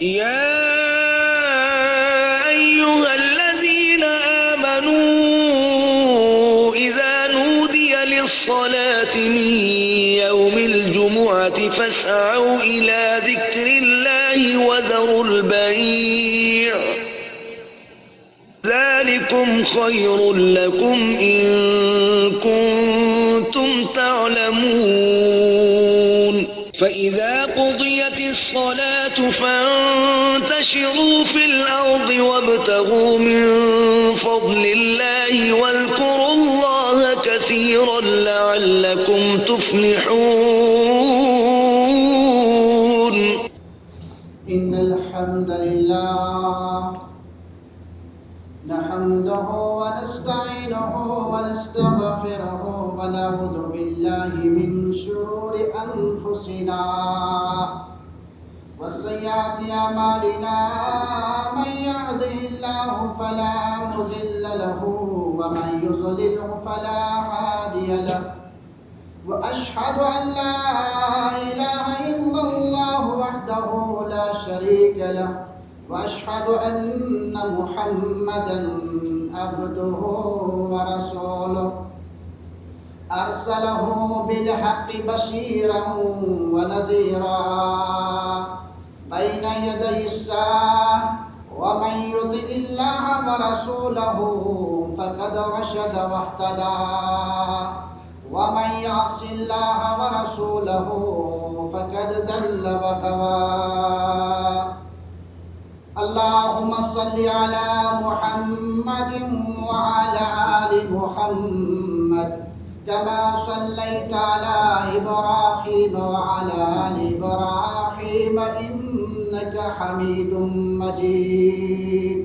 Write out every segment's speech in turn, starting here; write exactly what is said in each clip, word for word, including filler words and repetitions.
يا أيها الذين آمنوا إذا نودي للصلاة من يوم الجمعة فاسعوا إلى ذكر الله وذروا البيع، ذلكم خير لكم إن كنتم تعلمون. فإذا قضيت الصلاة فانتشروا في الأرض وابتغوا من فضل الله واذكروا الله كثيرا لعلكم تفلحون. إن الحمد لله نحمده ونستعينه ونستغفره ونعوذ بالله من شرور أنفسنا وسيئات أعمالنا. من يهده الله فلا مضل له ومن يضلله فلا هادي له. وأشهد أن لا إله إلا الله وحده لا شريك له، وأشهد أن محمدا عبده ورسوله، أرسله بالحق بشيرا ونذيرا بين يدي الساعة، ومن يطع الله ورسوله فقد رشد واهتدى، ومن يعص الله ورسوله فقد ضل وغوى. اللهم صل على محمد وعلى آل محمد كما صليت على إبراهيم وعلى آل إبراهيم إنك حميد مجيد.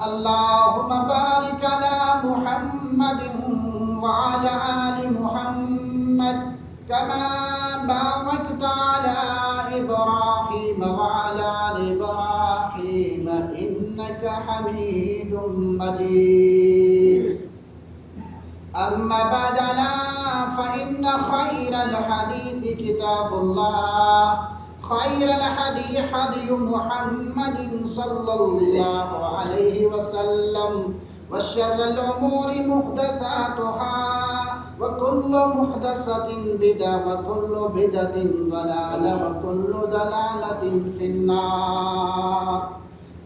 اللهم بارك على محمد وعلى آل محمد كما باركت على إبراهيم وعلى آل إبراهيم إنك حميد مجيد. أما بعد، ألا فإن خير الحديث كتاب الله، خير الهدي هدي محمد صلى الله عليه وسلم، وشر الأمور محدثاتها، وكل محدثة بدعة، وكل بدعة ضلالة، وكل ضلالة في النار.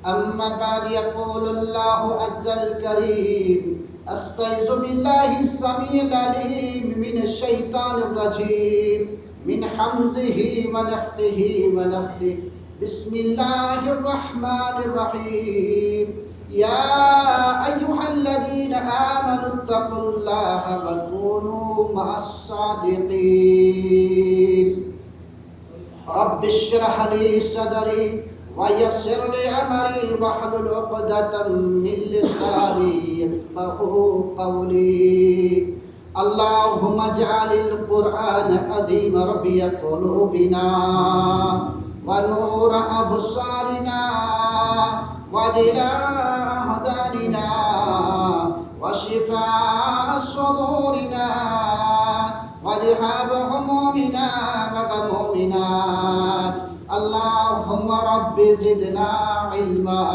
أما بعد، يقول الله عز الكريم: أستعيذ بالله السميع العليم من الشيطان الرجيم، من همزه ونفخه ونفثه. بسم الله الرحمن الرحيم. يا أيها الذين آمنوا اتقوا الله وكونوا مع الصادقين. رب اشرح لي صدري ويسر لي أمري واحلل عقدة من لساني يفقهوا قولي. اللهم اجعل القرآن العظيم ربيع قلوبنا ونور أبصارنا وضياء أحزاننا وشفاء صدورنا وذهاب همومنا وغمومنا. اللهم رب زدنا علما.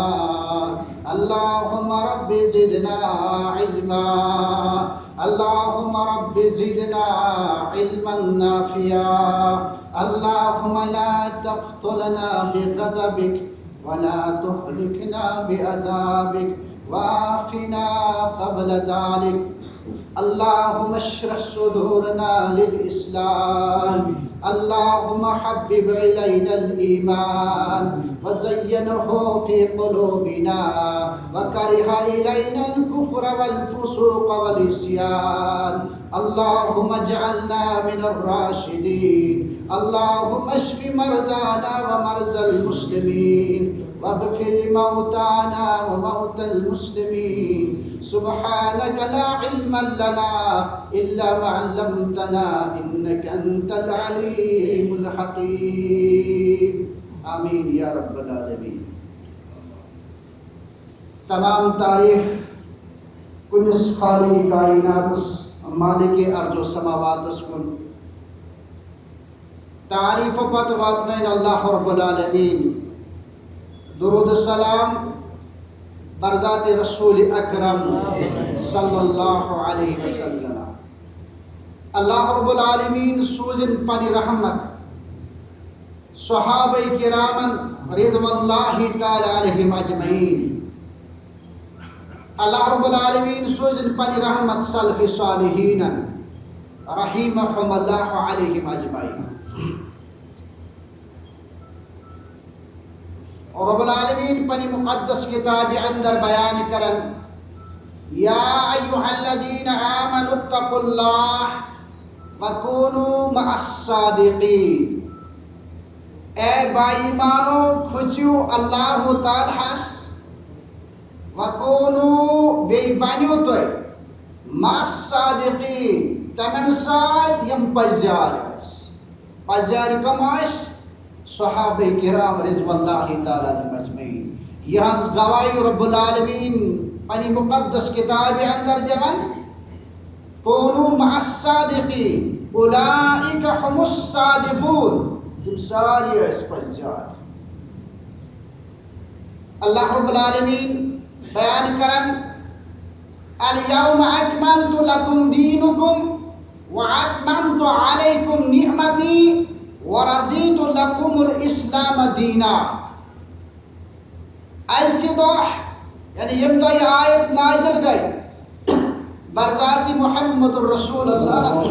اللهم رب زدنا علما. اللهم رب زدنا علما نافعا. اللهم لا تقتلنا بغضبك ولا تهلكنا بعذابك وعافنا قبل ذلك. اللهم اشرح صدورنا للإسلام. اللهم حبب إلينا الإيمان وزينه في قلوبنا وكره إلينا الكفر والفسوق والعصيان. اللهم اجعلنا من الراشدين. اللهم اشف مرضانا ومرضى المسلمين واغفر لموتانا وموتى المسلمين. سبحانك لا علم لنا إلا ما علمتنا إنك أنت العليم الحكيم. آمين يا رب العالمين. تمام تعریف کُنِس خالق کائناتس، مالک ارض و سماواتس کُن۔ تعریف پتہٕ واتنٲوِن اللہ رب العالمین۔ درود السلام بر ذات رسول اکرم صلی اللہ علیہ وسلم۔ اللہ رب العالمین سوزن پنی رحمت صحابہ کرامن رضوان اللہ تعالی علیہم اجمعین۔ اللہ رب العالمین سوزن پنی رحمت سلف صالحین رحمہم اللہ علیہم اجمعین۔ رب العالمین پنی مقدس کتاب اندر بیان کرن، یا ایھا الذین آمنوا اتقوا اللہ وکونوا مع الصادقین۔ اے با ایمانو، کھوژیو اللہ تعالیٰ ہس، وکونوا، بیٚیہِ بنیو تُہۍ، مع الصادقین، تمن سۭتۍ یِم پزیار ٲسۍ۔ پزیار کم ٲسۍ؟ صحابہ کرام رضوان اللہ تعالیٰ علیہم اجمعین۔ یہنٛز گواہی رب العالمین پنی مقدس کتاب اندر دِوان، کونوا مع الصادقین، اولئک هم الصادقون۔ تِم سارے ٲسۍ پزیار۔ اللہ رب العالمین بیان کرن، الیوم اکملت لکم دینکم واتممت علیکم نعمتی ورضیت لکم الاسلام دینا۔ ازکہِ دۄہ، یعنی ییٚمہِ دۄہ یہِ آیت نازل گٔے، بر ذات محمد رسول اللہ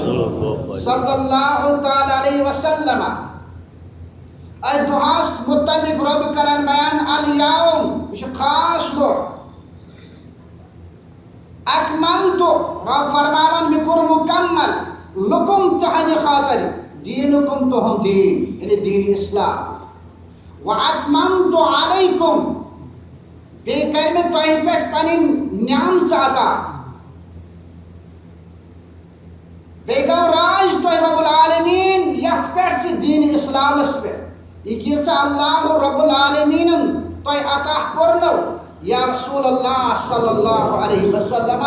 صلی اللہ تعالیٰ علیہ وسلم، اتھ دۄہس متعلق رب کران بیان، الیوم، یہِ چھُ خاص دۄہ، اکملت، رب فرماوان، مےٚ کوٚر مکمل، لکم، تہنٛدِ خاطر، دینکم، تُہُنٛد دین، یعنی دین اسلام، واتممت علیکم، بیٚیہِ کَرِ مےٚ تۄہہِ پٮ۪ٹھ پنٕنۍ نعمژٕ عطا۔ بیٚیہِ گوٚو راج تۄہہِ رب العالمین یتھ پٮ۪ٹھ زِ دین اسلامس پٮ۪ٹھ۔ یہِ کیژاہ اللہ رب العالمینن تۄہہِ عطا کوٚرنو، یا رسول اللہ صلی اللہ علیہ وسلم،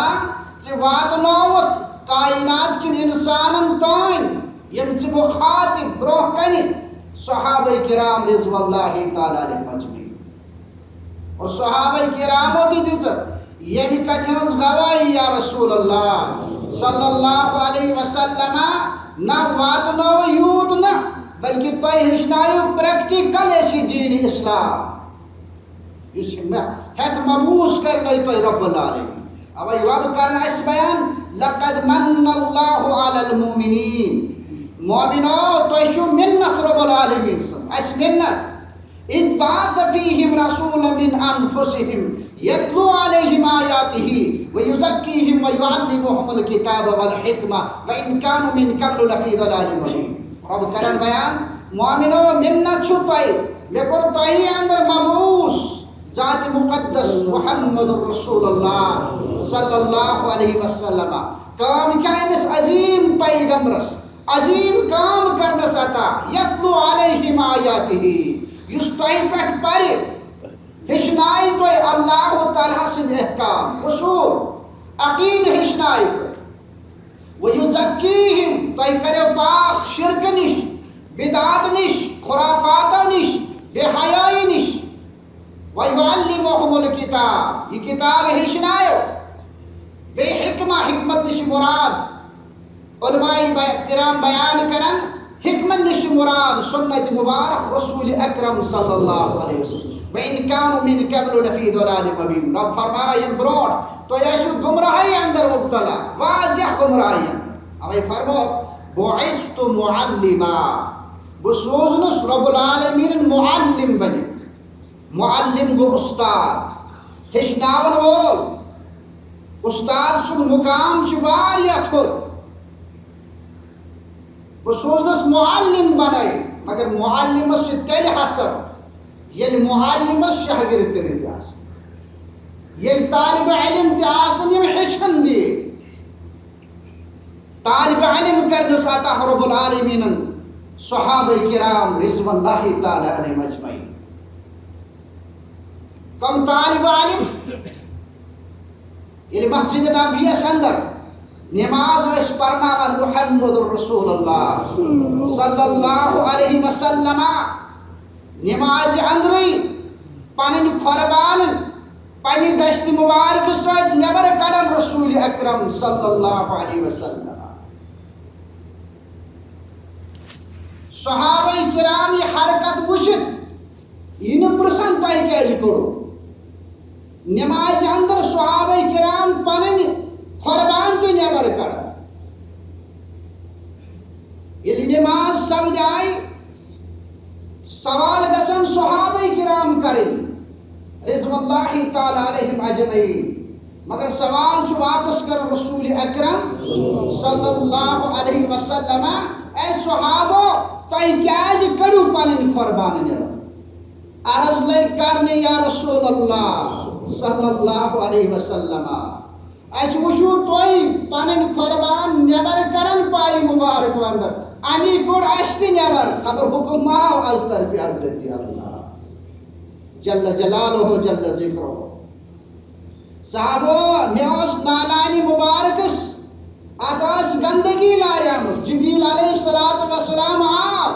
ژٕ واتنووُتھ کائنات کٮ۪ن انسانن تام، یِم ژٕ مخاطب برونٛہہ کنہِ صحابہ کرام رضوان اللہ تعالیٰ علیہم اجمعین۔ اور صحابہ کرامو تہِ دِژ ییٚمہِ کتھِ ہٕنٛز گواہی، یا رسول اللہ صلی اللہ علیہ وسلم، نہ واتنوو یوٗت نہٕ، بلکہِ تۄہہِ ہیٚچھنایو پریکٹیکل اسی دین اسلام، یُس مےٚ ہیٚتھ مبعوث کرنٲے تۄہہِ رب العالمین۔ اوے رب کرن اسہِ بیان، لقد من اللہ علی المؤمنین، مومنو، تۄہہِ چھُو منت رب العالمین سٕنٛز، اسہِ منت۔ اذ بعث فیہم رسولا من انفسہم یتلو علیہم آیاتہ ویزکیہم ویعلمہم الکتاب والحکمہ وان کانوا من قبل لفی ضلال مبین۔ رب کرن بیان، مومنو، منت چھُ تۄہہِ، مےٚ کوٚر تۄہہِ اندر مبعوث ذات مقدس محمد رسول اللہ صلی اللہ علیہ وسلم۔ کٲم کیٛاہ أمِس عظیٖم پیغمبرس؟ عظیٖم کٲم کرنس عطا، یتلو علیہم آیاتہ، یُس تۄہہِ پٮ۪ٹھ پرِ، ہیٚچھنایہِ تۄہہِ اللہ تعالیٰ سٕنٛدۍ احکام، اصوٗل، عقیٖدٕ ہیٚچھنایہِ تۄہہِ۔ ویزکیہم، تۄہہِ کریو پاک شرکہٕ نِش، بدعت نِش، خرافاتو نِش، بے حیٲیی نِش۔ ویعلمہم الکتاب، یہِ کتاب ہیٚچھنایو۔ بیٚیہِ حکمہ، حکمت نِش چھُ مراد، علماء بی-، کرام بیان کران، حکمت نِش چھُ مراد سنت مبارک رسول اکرم صلی اللہ علیہ وسلم۔ وان کانوا من قبل لفی ضلال مبین۔ رب فرماوان، یِم برونٛٹھ تُہۍ ٲسِو گمراہی اندر مبتلا، واضح گمراہی اندر۔ اوے فرمو، بعثت معلما، بہٕ سوٗزنَس رب العالمینن معلم بٔنِتھ۔ معلم گوٚو استاد، ہیٚچھناون وول۔ استاد سُنٛد مقام چھُ واریاہ تھوٚد۔ بہٕ سوٗزنَس معلم بنٲوِتھ، مگر معلمس چھُ تیٚلہِ حسر، ییٚلہِ معلمس شاگرد تہِ نہٕ تہِ آسن، ییٚلہِ طالب علم تہِ آسن یِم ہیٚچھن دِنۍ۔ طالب علم کرنس عطا رب العالمینن صحابہ کرام رضوان اللہ تعالیٰ علیہم اجمعین۔ کم طالب علم؟ ییٚلہِ مسجد نبویس اندر نماز ٲسۍ پرناوان محمد رسول اللہ صلی اللہ علیہ وسلم، نمازِ اندرٕے پنٕنۍ قۄربان پننہِ دستِ مبارکہٕ سۭتۍ نٮ۪بر کڑان رسول اکرم صلی اللہ علیہ وسلم۔ صحابہ کرام یہِ حرکت وٕچھِتھ یہِ نہٕ پرژھان تۄہہِ کیازِ کوٚروٕ؟ نمازِ اندر صحابہ کرام پنٕنۍ قۄربان تہِ نٮ۪بر کڑان۔ ییٚلہِ نماز سپدے، سوال گژھن صحابہ کرام کرٕنۍ، رضوان اللہ تعالیٰ علیہم اجمعین۔ مگر سوال چھُ واپس کران رسول اکرم صلی اللہ علیہ وسلم، اے صحابو، تۄہہِ کیازِ کٔڑِو پنٕنۍ قۄربان نٮ۪بر؟ عرض لٔگۍ کرنہِ، یا رسول اللہ صلی اللہ علیہ وسلم، اَسہِ وٕچھِو تُہۍ پنٕنۍ قۄربان نٮ۪بر کران پایہِ مُبارک اندر، اَمی کوٚڑ اَسہِ تہِ نٮ۪بر، خبر حُکم ما آو از طرفِ حضرت اللہ جل جلالہ جل ذکرہ۔ صحابو، مےٚ اوس نالانہِ مُبارکس، اتھ ٲس گندگی لاریمٕژ۔ جبریل علیہ الصلوۃ والسلام آو،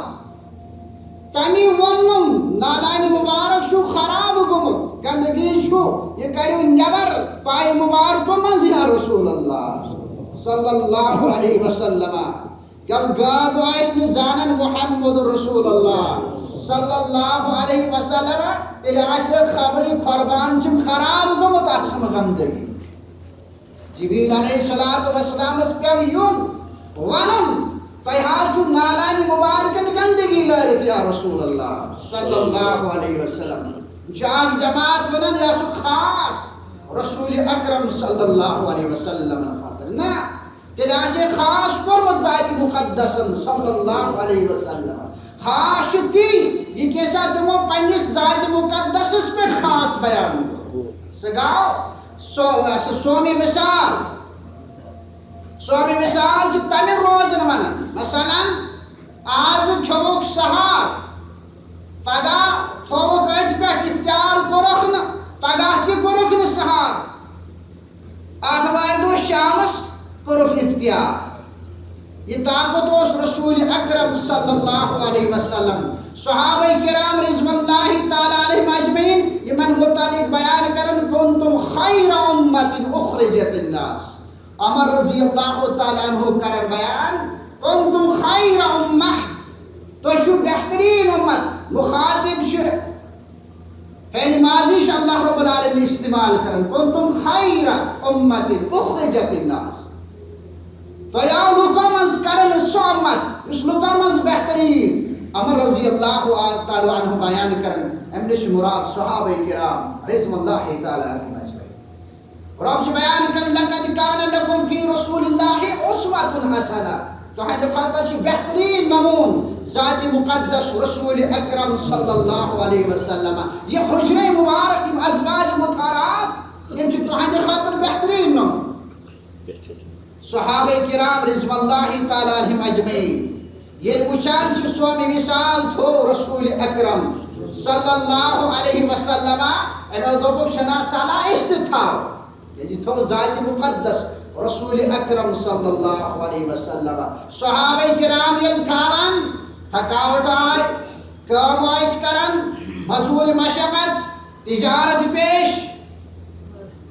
تمی ووٚنُم، نالانہِ مبارک چھُ خراب گوٚمُت، گندگی چھُ، یہِ کٔڑِو نٮ۪بر پایہِ مبارکو منٛز یا رسول اللہ صلی اللہ علیہ وسلم۔ ییٚلہِ گاب آسہِ نہٕ زانان محمد رسول اللہ صلی اللہ علیہ وسلم، تیٚلہِ آسہِ خبرٕے قۄربان چھُم خراب گوٚمُت، اتھ چھُم گندگی۔ جبریل علیہ الصلوۃ والسلامس پیوٚو یُن ونُن، تۄہہِ حظ چھُ نالانہِ مبارکن گندگی لٲرِتھ یا رسول اللہ صلی اللہ علیہ وسلم۔ یہِ چھُ اکھ جماعت ونان، یہِ چھُ خاص رسول اکرم صلی اللہ علیہ وسلم خاطر۔ نہ، تیٚلہِ آسہِ ہے خاص کوٚرمُت ذاتِ مقدسن صلی اللہ علیہ وسلم۔ خاص چھُ تی، یہِ کیٛاہ سا تِمو پننِس ذاتِ مقدسس پٮ۪ٹھ خاص بیان کوٚر۔ سُہ گوٚو سو-، سُہ صومِ وصال۔ صومِ وصال چھِ تَمہِ روزن ونان۔ مثلاً، آز کھیوٚوُکھ سحر، پگاہ تھوٚوُکھ أتھۍ پٮ۪ٹھ، افطار کوٚرُکھ نہٕ، پگاہ تہِ کوٚرُکھ نہٕ سحر۔ آتھوارِ دۄہ شامس کوٚرُکھ افطار۔ یہِ طاقت اوس رسول اکرم صلی اللہ علیہ وسلم۔ صحابہ کرام رضوان اللہ تعالیٰ علیہم اجمعین یِمن متعلق بیان کران، "کنتم خیر امت اخرجت للناس۔" عمر رضی اللہ تعالیٰ عنہ کران بیان، "کنتم خیر امہ"، تُہۍ چھِو بہتریٖن امت۔ مخاطب چھُ فعل ماضی چھُ اللہ رب العالمین استعمال کران، "کنتم خیر امت اخرجت للناس"۔ تۄہہِ آو لُکو منٛز کڑنہٕ سُہ امت یُس لُکو منٛز بہتریٖن۔ عمر رضی اللہ تعالیٰ عنہ بیان کران، امہِ نِش چھُ مراد صحابہ کرام رضوان اللہ تعالیٰ علیہم اجمعین۔ رب چھُ بیان کران، "لقد کان لکم فی رسول اللہ اسوۃ حسنہ"۔ تُہنٛدِ خٲطرٕ چھُ بہتریٖن نموٗن ذاتِ مقدس رسول اکرم صلی اللہ علیہ وسلم۔ یہِ حجرے مبارک، یِم ازواج مطہرات، یِم چھِ تُہنٛدِ خٲطرٕ بہتریٖن نموٗن۔ صحابہ کرام رضوان اللہ تعالیٰ علیہم اجمعین ییٚلہِ وٕچھان چھِ صومِ وصال تھوٚو رسول اکرم صلی اللہ علیہ وسلم، اَمیو دوٚپُکھ، "چھَنا صلاح أسۍ تہِ تھاوو؟" ییٚلہِ یہِ تھوٚو ذاتِ مقدس رسول اکرم صلی اللہ علیہ وسلم۔ صحابہ کرام ییٚلہِ تھاوان، تھکاوٹ آے، کٲم ٲسۍ کران، مزوٗرۍ مشقت، تجارت پیش،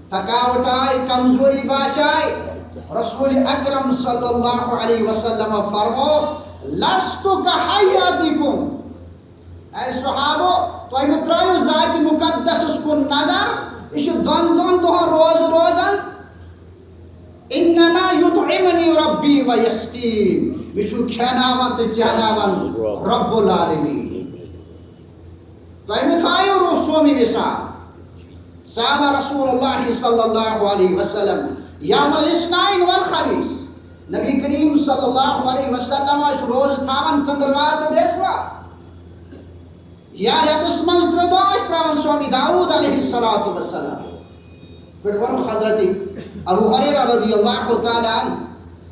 تھکاوٹ آے، کمزوری باسے، رسول اکرم صلی اللہ علیہ وسلم فرمو، "لست کحیاتکم"۔ اے صحابو، تُہۍ مہٕ ترٛٲیِو ذاتِ مقدسس کُن نظر، یہِ چھُ دۄن دۄن دۄہن روزٕ روزان۔ "انما یطعمنی ربی و یسقین"، مےٚ چھُ کھیاناوان تہٕ چاناوان رب العالمین۔ تُہۍ مہٕ تھٲیِو روح صومِ وصال۔ صام رسول اللہ صلی اللہ علیہ وسلم یوم الاثنین والخمیس۔ نبی کریم صلی اللہ علیہ وسلم ٲسۍ روزٕ تھاوان ژٔنٛدٕروار تہٕ برٛیسوار۔ یا رٮ۪تس منٛز ترٛےٚ دۄہ ٲسۍ ترٛاوان صومِ داؤد علیہ الصلوۃ والسلام۔ پٮ۪ٹھ ووٚنُکھ حضرت ابو ہریرہ رضی اللہ تعالیٰ عنہ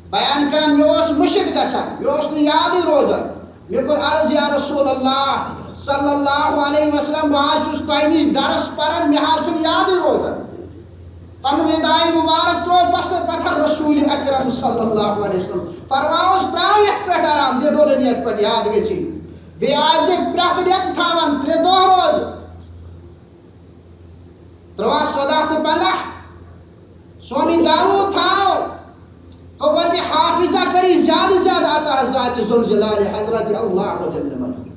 بیان کران، مےٚ اوس مٔشِتھ گژھان، مےٚ اوس نہٕ یادٕے روزان۔ مےٚ کوٚر عرض، یا رسول اللہ صلی اللہ علیہ وسلم، بہٕ حظ چھُس تۄہہِ نِش درس پران، مےٚ حظ چھُنہٕ یادٕے روزان۔ پنُن رداے مبارک ترٛوو پس-، پتھر رسول اکرم صلی اللہ علیہ وسلم۔ فرماوس، ترٛاو یتھ پٮ۪ٹھ آرام، دِ ڈولن یتھ پٮ۪ٹھ یاد گژھِ۔ بیٚیہِ آسہِ پرٛٮ۪تھ رٮ۪تہٕ تھاوان ترٛےٚ دۄہ روزٕ۔ ترٛواہ، ژۄداہ تہٕ پنٛداہ۔ سومی داوود تھاو قوت حافظہ کری زیادٕ زیادٕ عطا ذات ذوالجلال حضرت اللہ جل مجدہ۔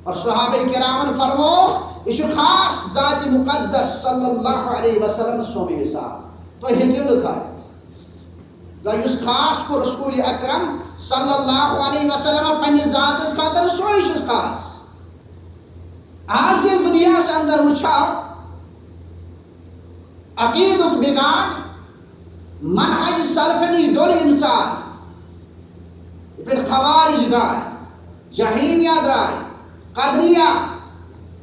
اور صحابہ کرامن فرمو، یہِ چھُ خاص ذات مقدس صلی اللہ علیہ وسلم سومی وصال۔ تُہۍ ہیٚکِو نہٕ تھٲوِتھ۔ گوٚو یُس خاص کوٚر رسول اکرم صلی اللہ علیہ وسلم پننہِ ذاتس خٲطرٕ، سُے چھُس خاص۔ آز ییٚلہِ دُنیاہس اندر وٕچھو، عقیدُک بگاڑ، منہج سلف نِش ڈوٚل انسان، یِتھ پٲٹھۍ خوارج درٛاے، جہمیہ درٛاے، قدریہ،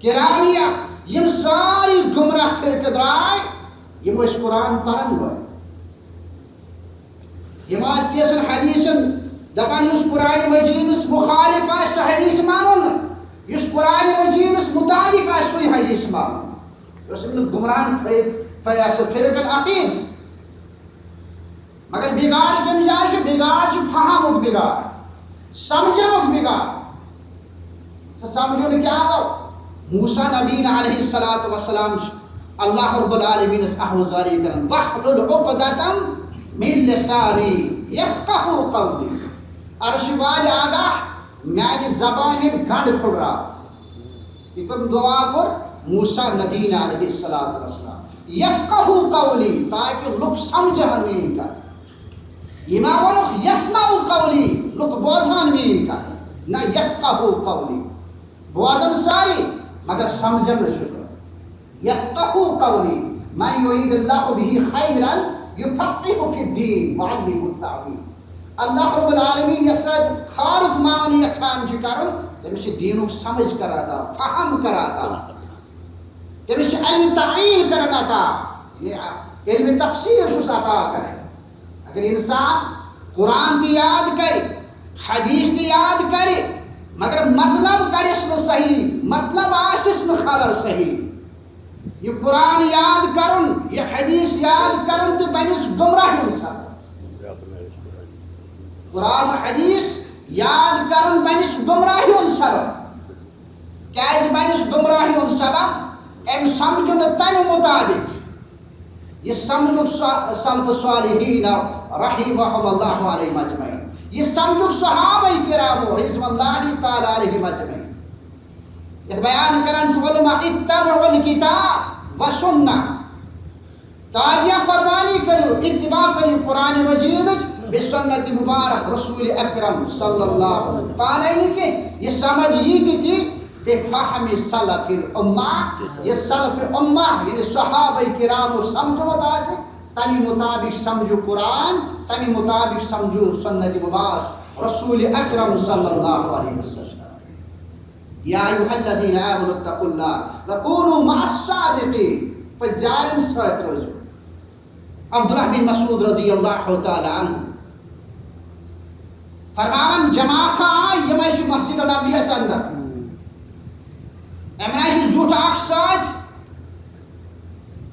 کرامہ، یِم سٲری گمراہ فرقہٕ درٛاے، یِم ٲسۍ قرآن پرن وٲلۍ۔ یِم ٲسۍ کینٛژن حدیثن دپان، یُس قرآن مجیدس مخالف آسہِ، سُہ حدیث مانو نہٕ، یُس قرآن مجیدس مطابق آسہِ، سُے حدیث مانو۔ یہِ اوس یِمن گمراہن فریب، فیاض فرقن عقید۔ مگر بگاڑ کمہِ جایہِ چھُ؟ بگاڑ چھُ فہمُک بگاڑ، سمجھنُک بگاڑ۔ سُہ سمجھُن کیٛاہ گوٚو؟ موسیٰ نبی علیہ الصلوۃ والسلام چھُ اللہ رب العالمینس عہد جاری کران، "واحلل عقدۃ من لسانی یفقہوا قولی۔" عرش والہِ آگاہ، میانہِ زبانہِ ہُنٛد گنڈ کھُلراو۔ یہِ کوٚر دعا کوٚر موسیٰ نبی علیہ الصلوۃ والسلام، "یفقہوا قولی"، تاکہ لُکھ سمجھن میٲنۍ کتھ۔ یہِ ما ووٚنُکھ "یسمعوا قولی"، لُکھ بوزہن میٲنۍ کتھ۔ نہ، "یفقہوا قولی"، بوزن سٲری، مگر سمجھن نہٕ چھُ۔ "یفقہوا قولی"، "من یرید اللہ بہ خیرا یفقہہ فی الدین وعلمہ التأویل"۔ اللہ رب العالمین یس سۭتۍ خارُک معاملہٕ یژھان چھُ کرُن، تٔمِس چھُ دیٖنُک سمجھ کران عطا، فہم کران عطا، تٔمِس چھُ علم تعویل کران عطا، یعنی علم تفسیر چھُس عطا کران۔ اگر انسان قرآن تہِ یاد کرِ، حدیث تہِ یاد کرِ، مگر مطلب کرٮ۪س نہٕ صحیح، مطلب آسٮ۪س نہٕ خبر صحیح۔ یہِ قرآن یاد کرُن، یہِ حدیث یاد کرُن تہِ بنٮ۪س گمراہ انسان۔ قرآن و حدیث یاد کرُن بنٮ۪س گمراہی ہُنٛد سبب۔ کیازِ بنٮ۪س گمراہی ہُنٛد سبب؟ أمۍ سمجھ نہٕ تمہِ مطابق۔ یہِ سمجھُکھ سۄ-، سلف صالحین رحمہم اللہ علیہم اجمعین۔ یہِ سمجھُکھ صحابہ کرام رضوان اللہ تعالی علیہم اجمعین۔ یتھ بیان کران چھُ علماء، "اتبعوا الکتاب و سنہ"، تابع فرمانی کٔرِو، اتباع کٔرِو قرآن مجیدٕچ، بیٚیہِ سنت مبارک رسول اکرم صلی اللہ علیہ وسلم۔ پانے نہٕ کینٛہہ، یہِ سمجھ یی تہِ تی بفہم سلف الامہ، یہِ سلف امہ یعنی صحابہ کرامو سمجھومُت آسہِ، تمی مطابق سمجھو قرآن، تمی مطابق سمجھو سنت مبارک رسول اکرم صلی اللہ علیہ وسلم۔ یا ایھا الذین آمنوا اتقوا اللہ وکونوا مع الصادقین۔ پزارن سۭتۍ روزِو۔ عبداللہ بن مسعود رضی اللہ تعالی عنہ فرماوان، جماعت آے، یِمے چھِ مسجد نبویس اندر۔ یِمن آسہِ زیُٹھ اکھ سۭتۍ،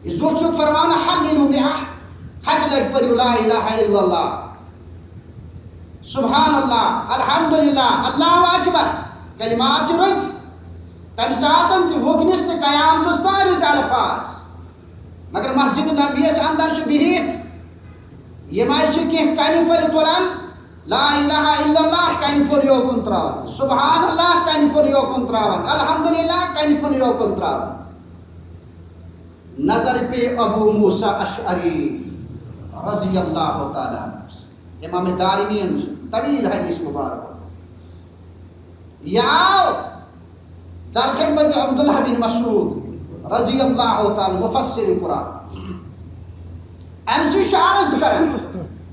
یہِ زیُٹھ چھُ فرماوان، حللوا مئة، ہتہِ لٹہِ پٔرِو لا الہ الا اللہ، سبحان اللہ، الحمدللہ، اللہ اکبر۔ کلمات چھِ رٕتۍ، تمہِ ساتن تہِ وُگنِس تہِ قیامتس تام رٕتۍ الفاظ۔ مگر مسجد نبویس اندر چھُ بِہِتھ، یِمے چھِ کینٛہہ کنہِ پھٔلۍ تُلان، لا الہ الا اللہ کنہِ پھوٚل یوکُن تراوان، سبحان اللہ کنہِ پھوٚل یوکُن تراوان، الحمدللہ کنہِ پھوٚل یوکُن تراوان۔ نظر پے ابو موسیٰ اشعری رضی اللہ تعالیٰ عنہ، امام دارمین، طویل حدیث مبارک۔ یہ آو در خدمت عبداللہ بن مسعود رضی اللہ تعالیٰ، مفسر قرآن۔ أمۍ سٕے چھُ عرض کران،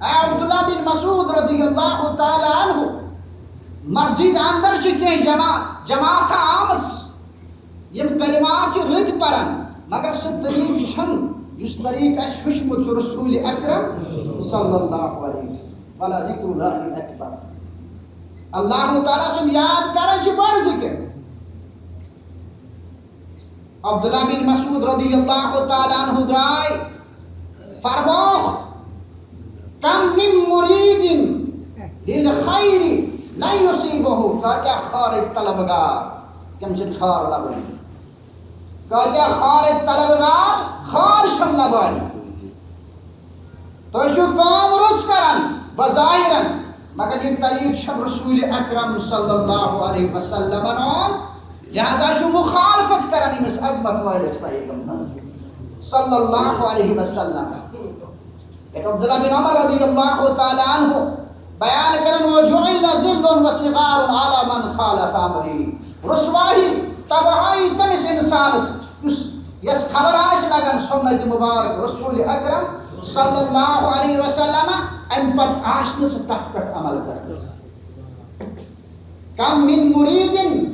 اے عبداللہ بن مسعود رضی اللہ تعالیٰ عنہ، مسجد اندر چھِ کینٛہہ جما-، جماعت آمٕژ، یِم کلمات چھِ رٕتۍ پران، مگر سُہ طریٖقہٕ چھُنہٕ، یُس طریٖقہٕ اَسہِ ہیوٚچھمُت چھُ رسول اکرم صلی اللہ علیہ وسلم۔ ولذکر اللہ اکبر۔ اللہ تعالیٰ سُنٛد یاد کرٕنۍ چھِ بٔڑ ذِکر۔ عبداللہ بن مسعود رضی اللہ تعالیٰ عنہ درٛاے، فرمووُکھ، کم من مرید للخیر لن یصیبہ، کۭتیٛاہ خٲرٕکۍ طلبگار، تِم چھِنہٕ خٲر لبٲنی۔ کٲتیٛاہ خارٕکۍ طلبگار، خار چھِم لبانی۔ تُہۍ چھِو کٲم رٕژ کران بظاہرن، مگر یہِ طریٖقہٕ چھُنہٕ رسول اکرم صلی اللہ علیہ وسلمن ہُنٛد، لہذا چھِو مخالفت کران أمِس عظمت وٲلِس پیغمبرس صلی اللہ علیہ وسلم۔ ییٚتہِ عبداللہ بن عمر رضی اللہ تعالیٰ عنہ بیان کران، "وجعل ذل و صغار علی من خالف امری"، رسوائی، تباہی تٔمِس انسانس یُس، یس خبر آسہِ لگان سنت مبارک رسول اکرم صلی اللہ علیہ وسلم، امہِ پتہٕ آسہِ نہٕ سُہ تتھ پٮ۪ٹھ عمل کران۔ کم من مرید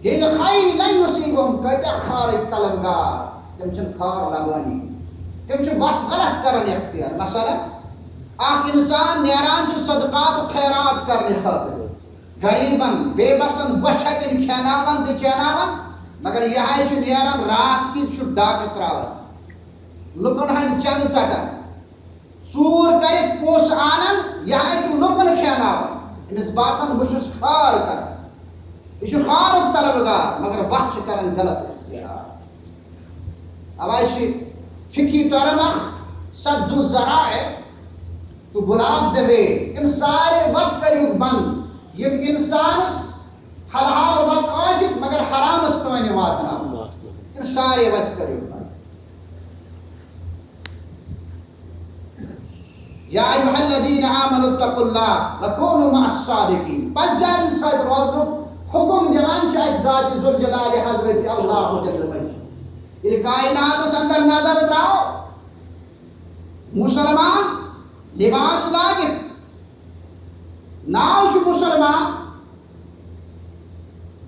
للخیر لن یصیبہم، کۭتیٛاہ خارٕکۍ طلبگار، تِم چھِنہٕ خار لبٲنی، تِم چھِ وتھ غلط کران اختیار۔ مثلاً، اکھ انسان نیران چھُ صدقات و خیرات کرنہٕ خٲطرٕ، غریبن، بے بسن، بۄچھِ ہتٮ۪ن کھیناوان تہٕ چیناوان، مگر یہِ ہاے چھُ نیران راتھ کِژ چھُ ڈاکہٕ تراوان، لُکن ہٕنٛدۍ چندٕ ژٹان، ژوٗر کٔرِتھ پونٛسہٕ انان، یہِ ہاے چھُ لُکن کھیناوان۔ أمِس باسان، بہٕ چھُس خار کران۔ یہِ چھُ خارُک طلبگار، مگر وتھ چھِ کران غلط اختیار۔ اوے چھِ فقہی ٹرم اکھ سد الذرائع to block the way۔ تِم سارے وتہٕ کٔرِو بند، یِم انسانس حلال وتہٕ ٲسِتھ مگر حرامس تانۍ واتناوان۔ تِم سارے وتہٕ کٔرِو بند۔ یا ایھا الذین آمنوا اتقوا اللہ وکونوا مع الصادقین۔ پزرن سۭتۍ روزنُک حکم دِوان چھُ اَسہِ ذات ذوالجلال حضرت اللہ جل مجدہ۔ ییٚلہِ کائناتس اندر نظر تراو، مسلمان لباس لٲگِتھ، ناو چھُ مسلمان،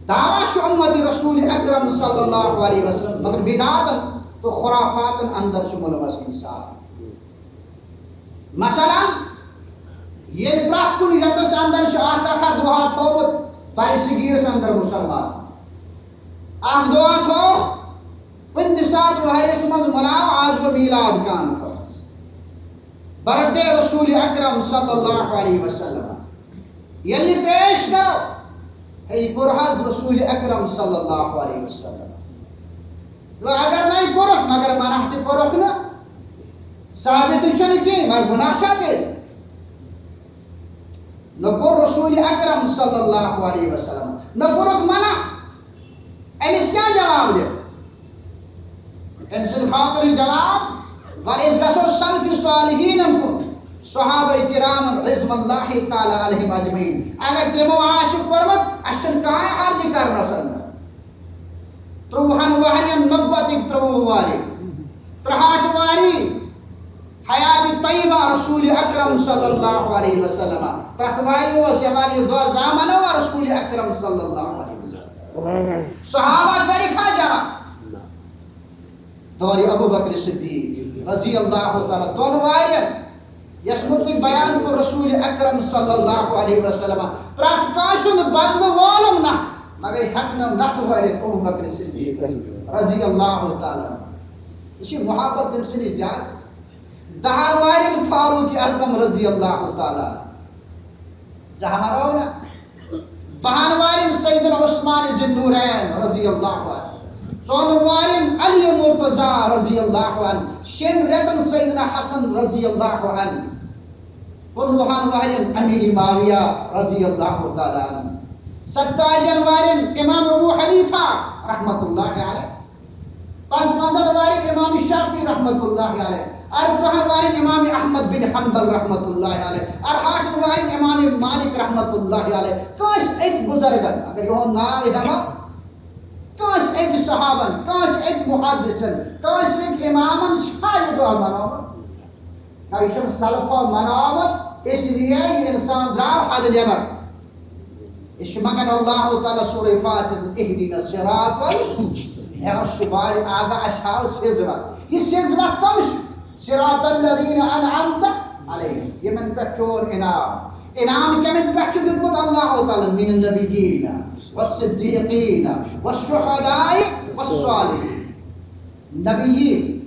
دعویٰ چھُ امت رسول اکرم صلی اللہ علیہ وسلم، مگر بدعاتن تہٕ خرافاتن اندر چھُ ملوث انسان۔ مثلاً، ییٚلہِ پرٛٮ۪تھ کُنہِ یتس اندر چھُ اکھ اکھ دۄہا تھوٚومُت برصغیرس اندر مسلمان، اکھ دۄہا تھوٚوُکھ کُنہِ تہِ ساتہٕ ؤہرِس منٛز مناو، آز گوٚو میلاد کانفرنس، برتھ ڈے رسول اکرم صلی اللہ علیہ وسلم۔ ییٚلہِ یہِ پیش کرو، ہے، یہِ کوٚر حظ رسول اکرم صلی اللہ علیہ وسلم۔ تہٕ اگر نَے کوٚرُکھ، مگر منع تہِ کوٚرُکھ نہٕ، ثابت چھُنہٕ کینٛہہ، مگر گناہ چھا تیٚلہِ؟ نہ کوٚر رسول اکرم صلی اللہ علیہ وسلم، نہ کوٚرُکھ منع۔ أمِس کیٛاہ جواب دِتھ؟ أمۍ سٕنٛدِ خٲطرٕ جواب، وۄنۍ أسۍ گژھو سلف صالحیٖنن کُن، صحابہ کرامن رضوان اللہ تعالیٰ علیہم اجمعین۔ اگر تِمو آسہِ کوٚرمُت، اَسہِ چھُنہٕ کانٛہہ حرج کرنس اندر۔ ترٛۆوُہن ؤہرین نبوتٕکۍ ترٛۆوُہ واری، ترٛہٲٹھ واری حیات طیبہ رسول اکرم صلی اللہ علیہ وسلم۔ پرٛٮ۪تھ واری اوس یِوان یہِ دۄہ زامنہٕ رسول اکرم صلی اللہ علیہ وسلم۔ صحابہ کٔرِکھا جمع؟ دورِ ابوبکر صدیق رضی اللہ تعالیٰ، دۄن وارین، یس متعلق بیان کوٚر رسول اکرم صلی اللہ علیہ وسلم، پرٛٮ۪تھ کٲنٛسہِ ہُنٛد بدلہٕ وولُم نکھٕ، مگر ہیٚکنم نکھٕ وٲلِتھ ابوبکر صدیق رضی اللہ تعالیٰ۔ یہِ چھِ محبت تٔمۍ سٕنٛدِ زیادٕ۔ دہن وارین فاروق اعظم رضی اللہ تعالیٰ۔ زٕ ہمارو نا۔ بہن وارین سیدنا عثمان ذی النورین رضی اللہ عنہ۔ ژۄن وارین علی مرتضی رضی اللہ عنہ۔ شین رٮ۪تن سیدنا حسن رضی اللہ عنہ۔ کُنوُہن وارین امیر معاویہ رضی اللہ تعالیٰ عنہ۔ ستتٲجن وارین امام ابو حنیفہ رحمت اللہ علیہ۔ پنٛژونٛزن وارین امام شافعی رحمت اللہ علیہ، ارترٕہن وارین امام احمد بن حنبل رحمت اللہ علیہ، ارہٲٹھن وارین امام مالک رحمت اللہ علیہ۔ کٲنٛسہِ أکۍ بُزرگن، اگر یِہُنٛد ناو ہٮ۪مو، کٲنٛسہِ أکۍ صحابن، کٲنٛسہِ أکۍ محدثن، کٲنٛسہِ أکۍ امامن چھا یہِ دۄہ مناوُن؟ نہ، یہِ چھُنہٕ سلفو مناومُت، اس لیے یہِ انسان درٛاو حد نٮ۪بر۔ یہِ چھُ منگان اللہ تعالیٰ سورہ فاتحہ، اہدنا الصراط ال-، مےٚ اوس سُہ وارِ آگاہ، اَسہِ ہاو سیٚز وَتھ۔ یہِ سیٚز وَتھ کۄس چھِ؟ صراط الذین انعمت علیہم، یِمن پٮ۪ٹھ چون انعام۔ انعام کمن پٮ۪ٹھ چھُ دیُتمُت اللہ تعالیٰ؟ من النبیین والصدیقین والشہداء والصالحین۔ نبیین،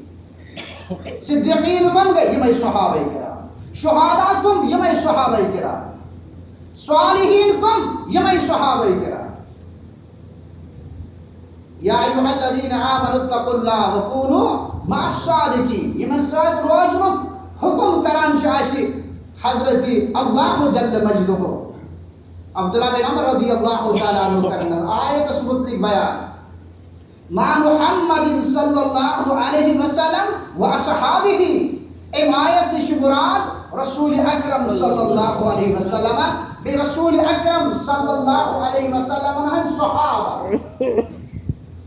صدیقین کم گٔے؟ یِمے صحابہ کرام۔ شہداء کم؟ یِمے صحابہ کرام۔ صالحین کم؟ یِمے صحابہ کرام۔ یا ایھا الذین آمنوا اتقوا اللہ وکونوا مع الصادقین۔ یِمن سۭتۍ روزنُک حکم کران چھُ اَسہِ حضرت اللہ جل مجدہ۔ عبداللہ بن عمر رضی اللہ تعالیٰ عنہ کرن آیتس متعلق بیان، مع محمد صلی اللہ علیہ وسلم و اصحابہ۔ اَمہِ آیت نِش چھُ مراد رسول اکرم صلی اللہ علیہ وسلم، بیٚیہِ رسول اکرم صلی اللہ علیہ وسلم ہٕنٛدۍ صحابہ۔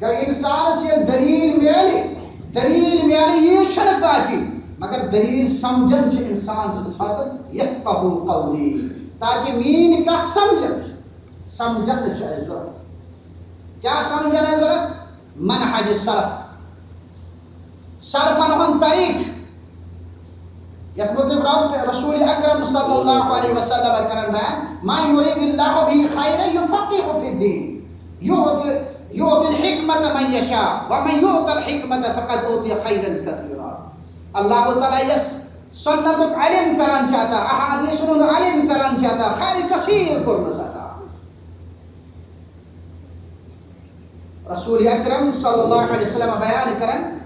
گوٚو انسانس ییٚلہِ دلیل میلہِ، دلیل میلہِ، یہِ چھُنہٕ کافی، مگر دلیل سمجھن چھِ انسان سٕنٛدِ خٲطرٕ یفقہ قولی، تاکہ میٲنۍ کتھ سمجھن۔ سمجھن چھُ اَسہِ ضرورت۔ کیٛاہ سمجھن اَسہِ ضرورت؟ منہج سلف، سلفن ہُنٛد طریق۔ یتھ متعلق رب رسول اکرم صلی اللہ علیہ وسلم کرن بیان، من یرید اللہ بہ خیرا یفقہہ فی الدین، یؤتی، یؤتی الحکمۃ من یشاء، ومن یؤت الحکمۃ فقد اوتی خیرا کثیرا۔ اللہ تعالیٰ یس سنتُک علم کران چھُ عطا، احادیثن ہُنٛد علم کران چھُ عطا، خیر کثیر کوٚرمس عطا۔ رسول اکرم صلی اللہ علیہ وسلم بیان کران،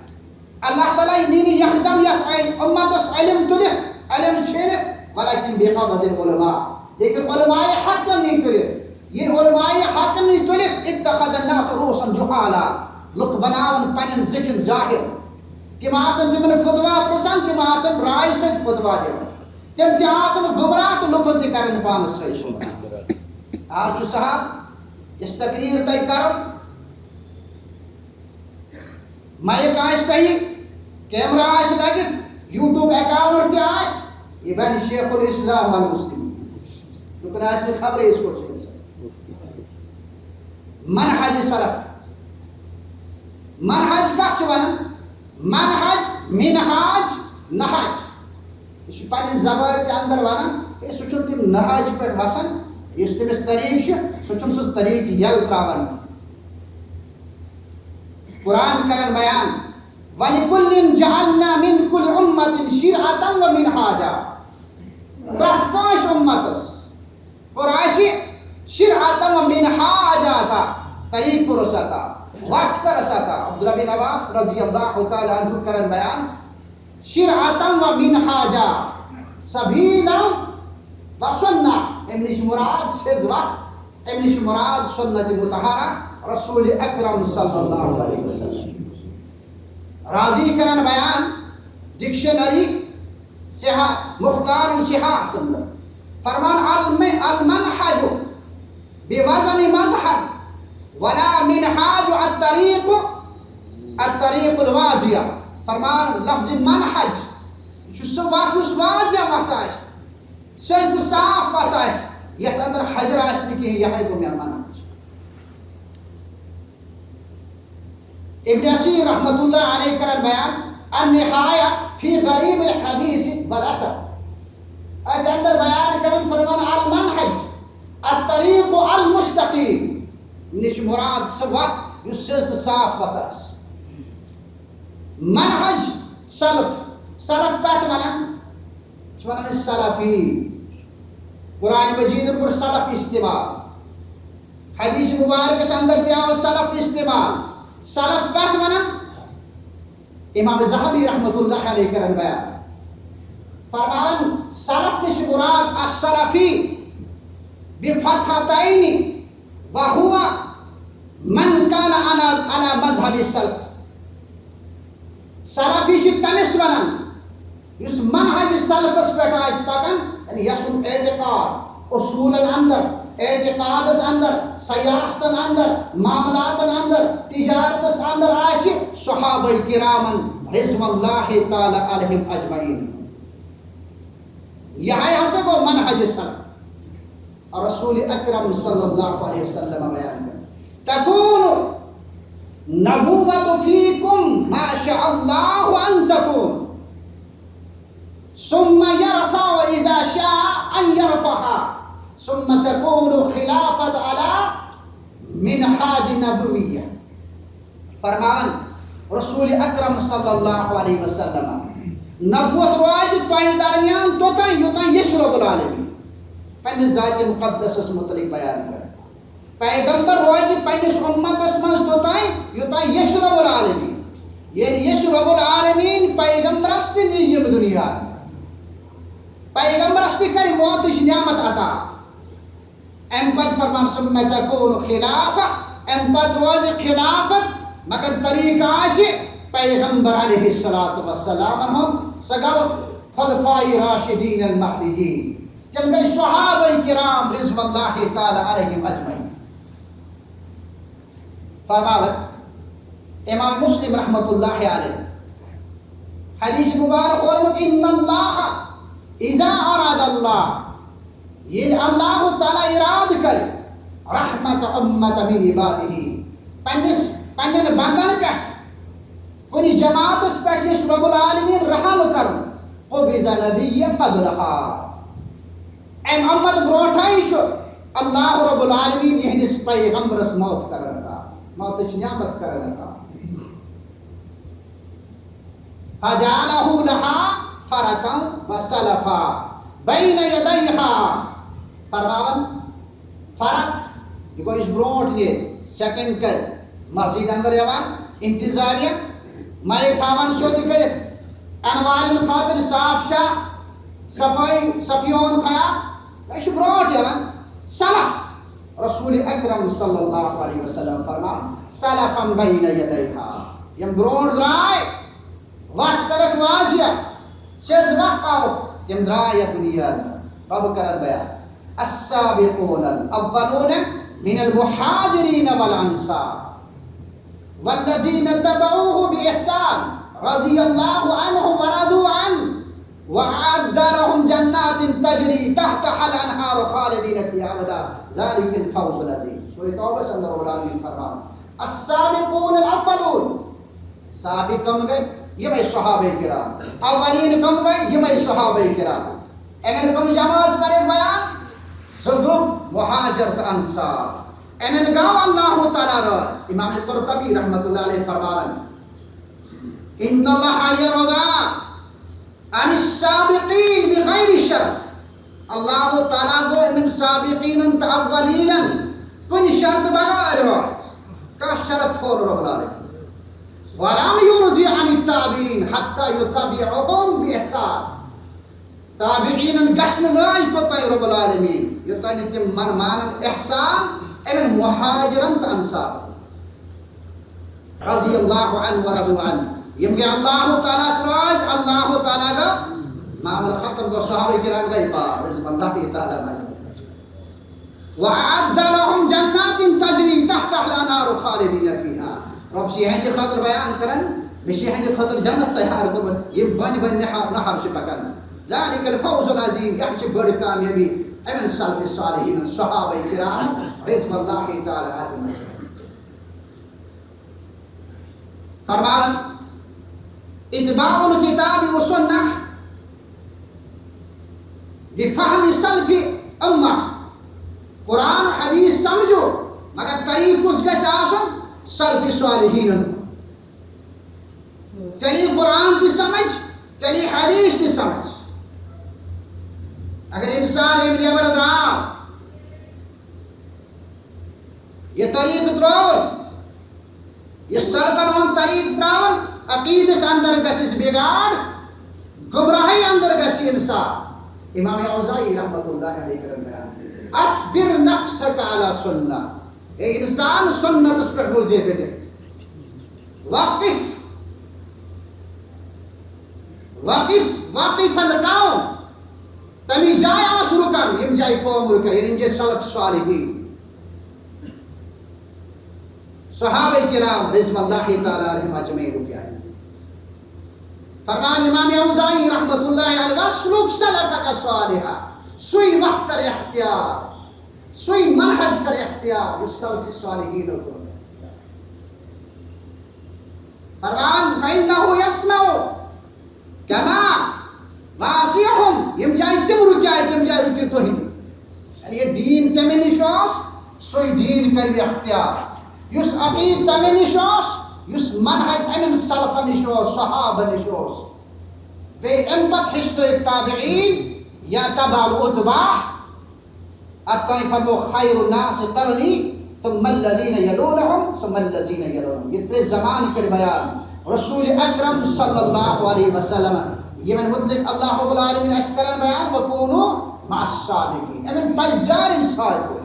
اللہ تعالیٰ دِنہٕ یکدم یتھ اَمہِ اُمتس علم تُلِتھ، علم چھیٚلِتھ، ولکن بقبض العلماء، لیکن علماء حق نی تُلِتھ۔ ییٚلہِ علماء حق نی تُلِتھ، اتخذ الناس رؤوسا جہالا، لُکھ بناون پننٮ۪ن زِٹھٮ۪ن جاہل۔ تِم آسن تِمن فتوا پرژھان، تِم آسن رایہِ سۭتۍ فتوا دِوان۔ تِم تہِ آسن گمراہ تہٕ لُکن تہِ کرن پانس سۭتۍ گمراہ۔ آز چھُ سہل، یُس تقریر تۄہہِ کرُن، مایک آسہِ صحیح، کیمرہ آسہِ لگِتھ، یوٹیوب اکاؤنٹ تہِ آسہِ، یہِ بنہِ شیخ الاسلام والمسلمین۔ لُکن آسہِ نہٕ خبرے أسۍ کوٚت چھِ گژھان۔ منہج سلف، منہج کتھ چھِ ونان؟ منہج، منہاج، نہج۔ یہِ چھُ پننہِ زبٲنۍ تہِ اندر ونان، ہے، سُہ چھُنہٕ تِم نہج پٮ۪ٹھ وسان، یُس تٔمِس طریٖق چھُ، سُہ چھُنہٕ سُہ طریٖق یَلہٕ تراوان۔ قرآن کرن بیان، وَلِكُلٍّ جَعَلْنَا مِنْ كُلِّ أُمَّةٍ شِرْعَةً وَمِنْهَاجًا۔ پرٛٮ۪تھ کٲنٛسہِ اُمتس کوٚر اَسہِ شِرعَةً وَمِنْهَاجًا عطا، طریٖقہٕ کوٚرُس عطا، وَتھ کٔرٕس عطا۔ عبداللہ بن عباس رضی اللہ تعالیٰ عنہ کرن بیان، شِرعَةً وَمِنْهَاجًا، سَبِيلًا وَسُنَّةً۔ اَمہِ نِش مراد سیٚز وَتھ، اَمہِ نِش مراد سُنت مطہرہ رسول اکرم صلی اللہ علیہ وسلم۔ رازی کرن بیان، ڈکشنری صحاح، مختار الصحاح اندر فرمان، الم-، المنہج بوزن مذہب ولا منہاج الطریق، الطریق الواضح۔ فرمان لفظ منہج، یہِ چھُ سُہ وَتھ یُس واضح وَتھ آسہِ، سیٚز تہٕ صاف وَتھ آسہِ، یَتھ اندر حجر آسہِ نہٕ کِہیٖنۍ، یِہوٚے گوٚو مےٚ منہج۔ ابن اثیر رحمۃ اللہ علیہ کرن بیان، النہایہ فی غریب الحدیث والاثر۔ اتھ اندر بیان کرن فرمان، المنہج، الطریق المستقیم۔ نِش مراد سُہ وَتھ یُس سیٚز تہٕ صاف وَتھ آسہِ۔ منہج سلف، سلف کتھ ونان؟ چھِ ونان أسۍ سلفی۔ قرآن مجیدن کوٚر سلف استعمال، حدیث مبارکس اندر تہِ آو سلف استعمال۔ سلف کتھ ونان؟ امام ذہبی رحمۃ اللہ علیہ کرن بیان، فرمان سلف نِش مراد السلفی بفتحتین، وہو من کان علی، علی مذہب السلف۔ سلفی چھِ تٔمِس ونان یُس منہج سلفس پٮ۪ٹھ آسہِ پکان، یعنی یسُن اعتقاد اصولن اندر، اعتقادس اندر، سیاستن اندر، معاملاتن اندر، تجارتس اندر آسہِ صحابہ کرامن رضوان اللہ تعالیٰ علیہم اجمعین۔ یہے ہسا گوٚو منہج سلف۔ رسول اکرم صلی اللہ علیہ وسلم بیان کران، تکون نبوت فیکم ما شاء اللہ ان تکون، ثم یرفع اذا شاء ان یرفعها، ثم تکون خلافت علی منہاج نبویہ۔ فرمان رسول اکرم صلی اللہ علیہ وسلم، نبوت روزِ تۄہہِ درمیان توٚتام یوٚتام یژھِ رب العالمین پننہِ ذات مقدسس متعلق بیان کرِ۔ پیغمبر روزِ پننِس اُمتس منٛز توٚتام، یوٚتام یژھِ رب العالمین۔ ییٚلہِ یژھِ رب العالمین، پیغمبرس تہِ نِیہِ یِم دُنیا۔ پیغمبرس تہِ کرِ موتٕچ نعمت عطا۔ امہِ پتہٕ فرمان، "ثم تكون خلافة"، امہِ پتہٕ روزِ خلافت، مگر طریقہٕ آسہِ پیغمبر علیہ الصلوۃ والسلام ہُنٛد۔ سُہ گوٚو خلفاء راشدین المہدیین۔ تِم گٔے صحابہ کرام رضوان اللہ تعالیٰ علیہم اجمعین۔ فرماوت امام مسلم رحمۃ اللہ علیہ، حدیث مبارک ووٚنمُت، "ان اللہ اذا اراد اللہ"، ییٚلہِ اللہ تعالیٰ ارادٕ کرِ، "رحمت امت من عبادہ"، پننِس، پننٮ۪ن بندن پٮ۪ٹھ، کُنہِ جماعتس پٮ۪ٹھ یُس رب العالمین رحم کرُن، "قبض نبی قبلہا"، امہِ امت برونٹھے چھُ اللہ رب العالمین یہندِس پیغمبرس موت کرن عطا، موتٕچ نعمت کرن عطا۔ فجعله لها فرطا وسلفا بين يديها۔ فرماوان فرط، یہِ گوٚو یُس برونٹھ نیرِ، سیٹنگ کرِ، مسجد اندر یِوان، انتظامیہ، مایک تھاوان سیوٚد کٔرِتھ، انہٕ والٮ۪ن خٲطرٕ صاف شاہ، صفٲیی، صفی ہُنٛد خیال، یہِ چھُ برونٹھ یِوان۔ سلف، رسول اکرم صلی اللہ علیہ وسلم فرمان، "سلفا بین یدیہا"، یِم برونٹھ درٛاے، وتھ کٔرٕکھ واضح، سیٚز وتھ ہٲوٕکھ، تِم درٛاے یتھ دُنیا اندر۔ رب کرن بیان، "السابقون الاولون من المہاجرین والانصار والذین اتبعوہ باحسان رضی اللہ عنہم ورضوا عنہ وأعد لهم جنات تجري تحتها الأنهار خالدين فيها أبدا ذلك الفوز العظيم۔" سورہ توبہ اندر رب العالمین فرمان، "السابقون الاولون"، سابق کم گئے؟ یمے صحابہ کرام۔ اولین کم گئے؟ یمے صحابہ کرام۔ امن کم جماعت کرے بیان؟ سُہ گوٚو مہاجر تہٕ انصار۔ امن گوٚو اللہ تعالیٰ راض۔ امام قرطبی رحمۃ اللہ علیہ فرماوان، "ان اللہ یرضی عن السابقین بغیر شرط۔" اللہ تعالیٰ گوٚو یِمن سابقینن تہٕ اولینن کُنہِ شرطہٕ بغٲر راض۔ کانٛہہ شرط تھوٚو نہٕ رب العالمین۔ "ولم یرضی عن التابعین حتی یتبعہم باحسان۔" تابعینن گژھِ نہٕ راض توٚتام رب العالمین، یوٚتام نہٕ تِم من مانن احسان یِمن مہاجرن تہٕ انصارن۔ رضی اللہ عنہ ورضوا عنہ۔ یِم گٔے اللہ تعالیٰ ہس راض، اللہ تعالیٰ گوٚو معاملہٕ ختم، گوٚو صحابہ کرام گٔے پار، رضوان اللہ تعالیٰ علیہم۔ وأعد لهم جنات تجري تحتها الأنهار خالدين فيها۔ رب چھُ یِہنٛدِ خٲطرٕ بیان کران، مےٚ چھُ یِہنٛدِ خٲطرٕ جنت تیار کوٚرمُت، یِم بٔنۍ بٔنۍ نہر، نہر چھِ پکان۔ ذلك الفوز العظيم، یہِ چھِ بٔڑ کامیٲبی یِمن سلف صالحین، صحابہ کرام، رضوان اللہ تعالیٰ علیہم۔ فرماوان، اتباع الکتاب و سنہ بفہم سلف امہ۔ قرآن حدیث سمجھو، مگر طریقہٕ کُس گژھِ آسُن؟ سلف صالحینن۔ تیٚلہِ قرآن تہِ سمجھ، تیٚلہِ حدیث تہِ سمجھ۔ اگر انسان امہِ نیبر درٛاو، یہِ طریقہٕ ترٛووُن، یہِ سلفن ہُنٛد طریقہٕ ترٛاوُن، عقیدس اندر گژھِ بگاڑ، گمراہی اندر گژھِ انسان۔ امام اوزاعی رحمۃ اللہ علیہ کرن بیان، "اصبر نفسك على سنہ"، اے انسان، سنتس پٮ۪ٹھ روزے ڈٹِتھ۔ وقف، وقف، وقف القوم، تمی جایہِ آس رُکان، یِم جایہِ قوم رُکان، یعنی یِم جایہِ سلف صالحین، صحابہ کرام رضوان اللہ تعالیٰ علیہم اجمعین رُکیٛاے۔ فرمان امام اوزاعی رحمۃ اللہ علیہ، "واسلک سلفک صالحا"، سُے وتھ کر اختیار، سُے منہج کر اختیار، یُس سلف صالحین کوٚر۔ فرمان، "فإنه يسمع کما واسعهم"، یِم جایہِ تِم رُکیٛاے، تِم جایہِ رُکِو تُہۍ تہِ۔ یعنی یہِ دیٖن تَمہِ نِش اوس، سُے دیٖن کَرِ اختیار۔ یُس عقیٖد تَمہِ نِش اوس، یُس منہج اَمٮ۪ن سلفَن نِش اوس، صحابَن نِش اوس۔ بیٚیہِ اَمہِ پَتہٕ ہیٚچھنٲوِکھ تابعیٖن یا تبع الاتباع۔ اَتھ تام فرمو، "خیر الناس قرنی"، ثم الذين يلونهم ثم الذين يلونهم۔ یہ ترٛےٚ زمانہٕ کٔرۍ بیان رسول اکرم صلی اللہ علیہ وسلم، یمن متعلق اللہ رب العالمین اسہِ کران بیان، وکونوا مع الصادقین۔ یمن پزارن سۭتۍ روزُن۔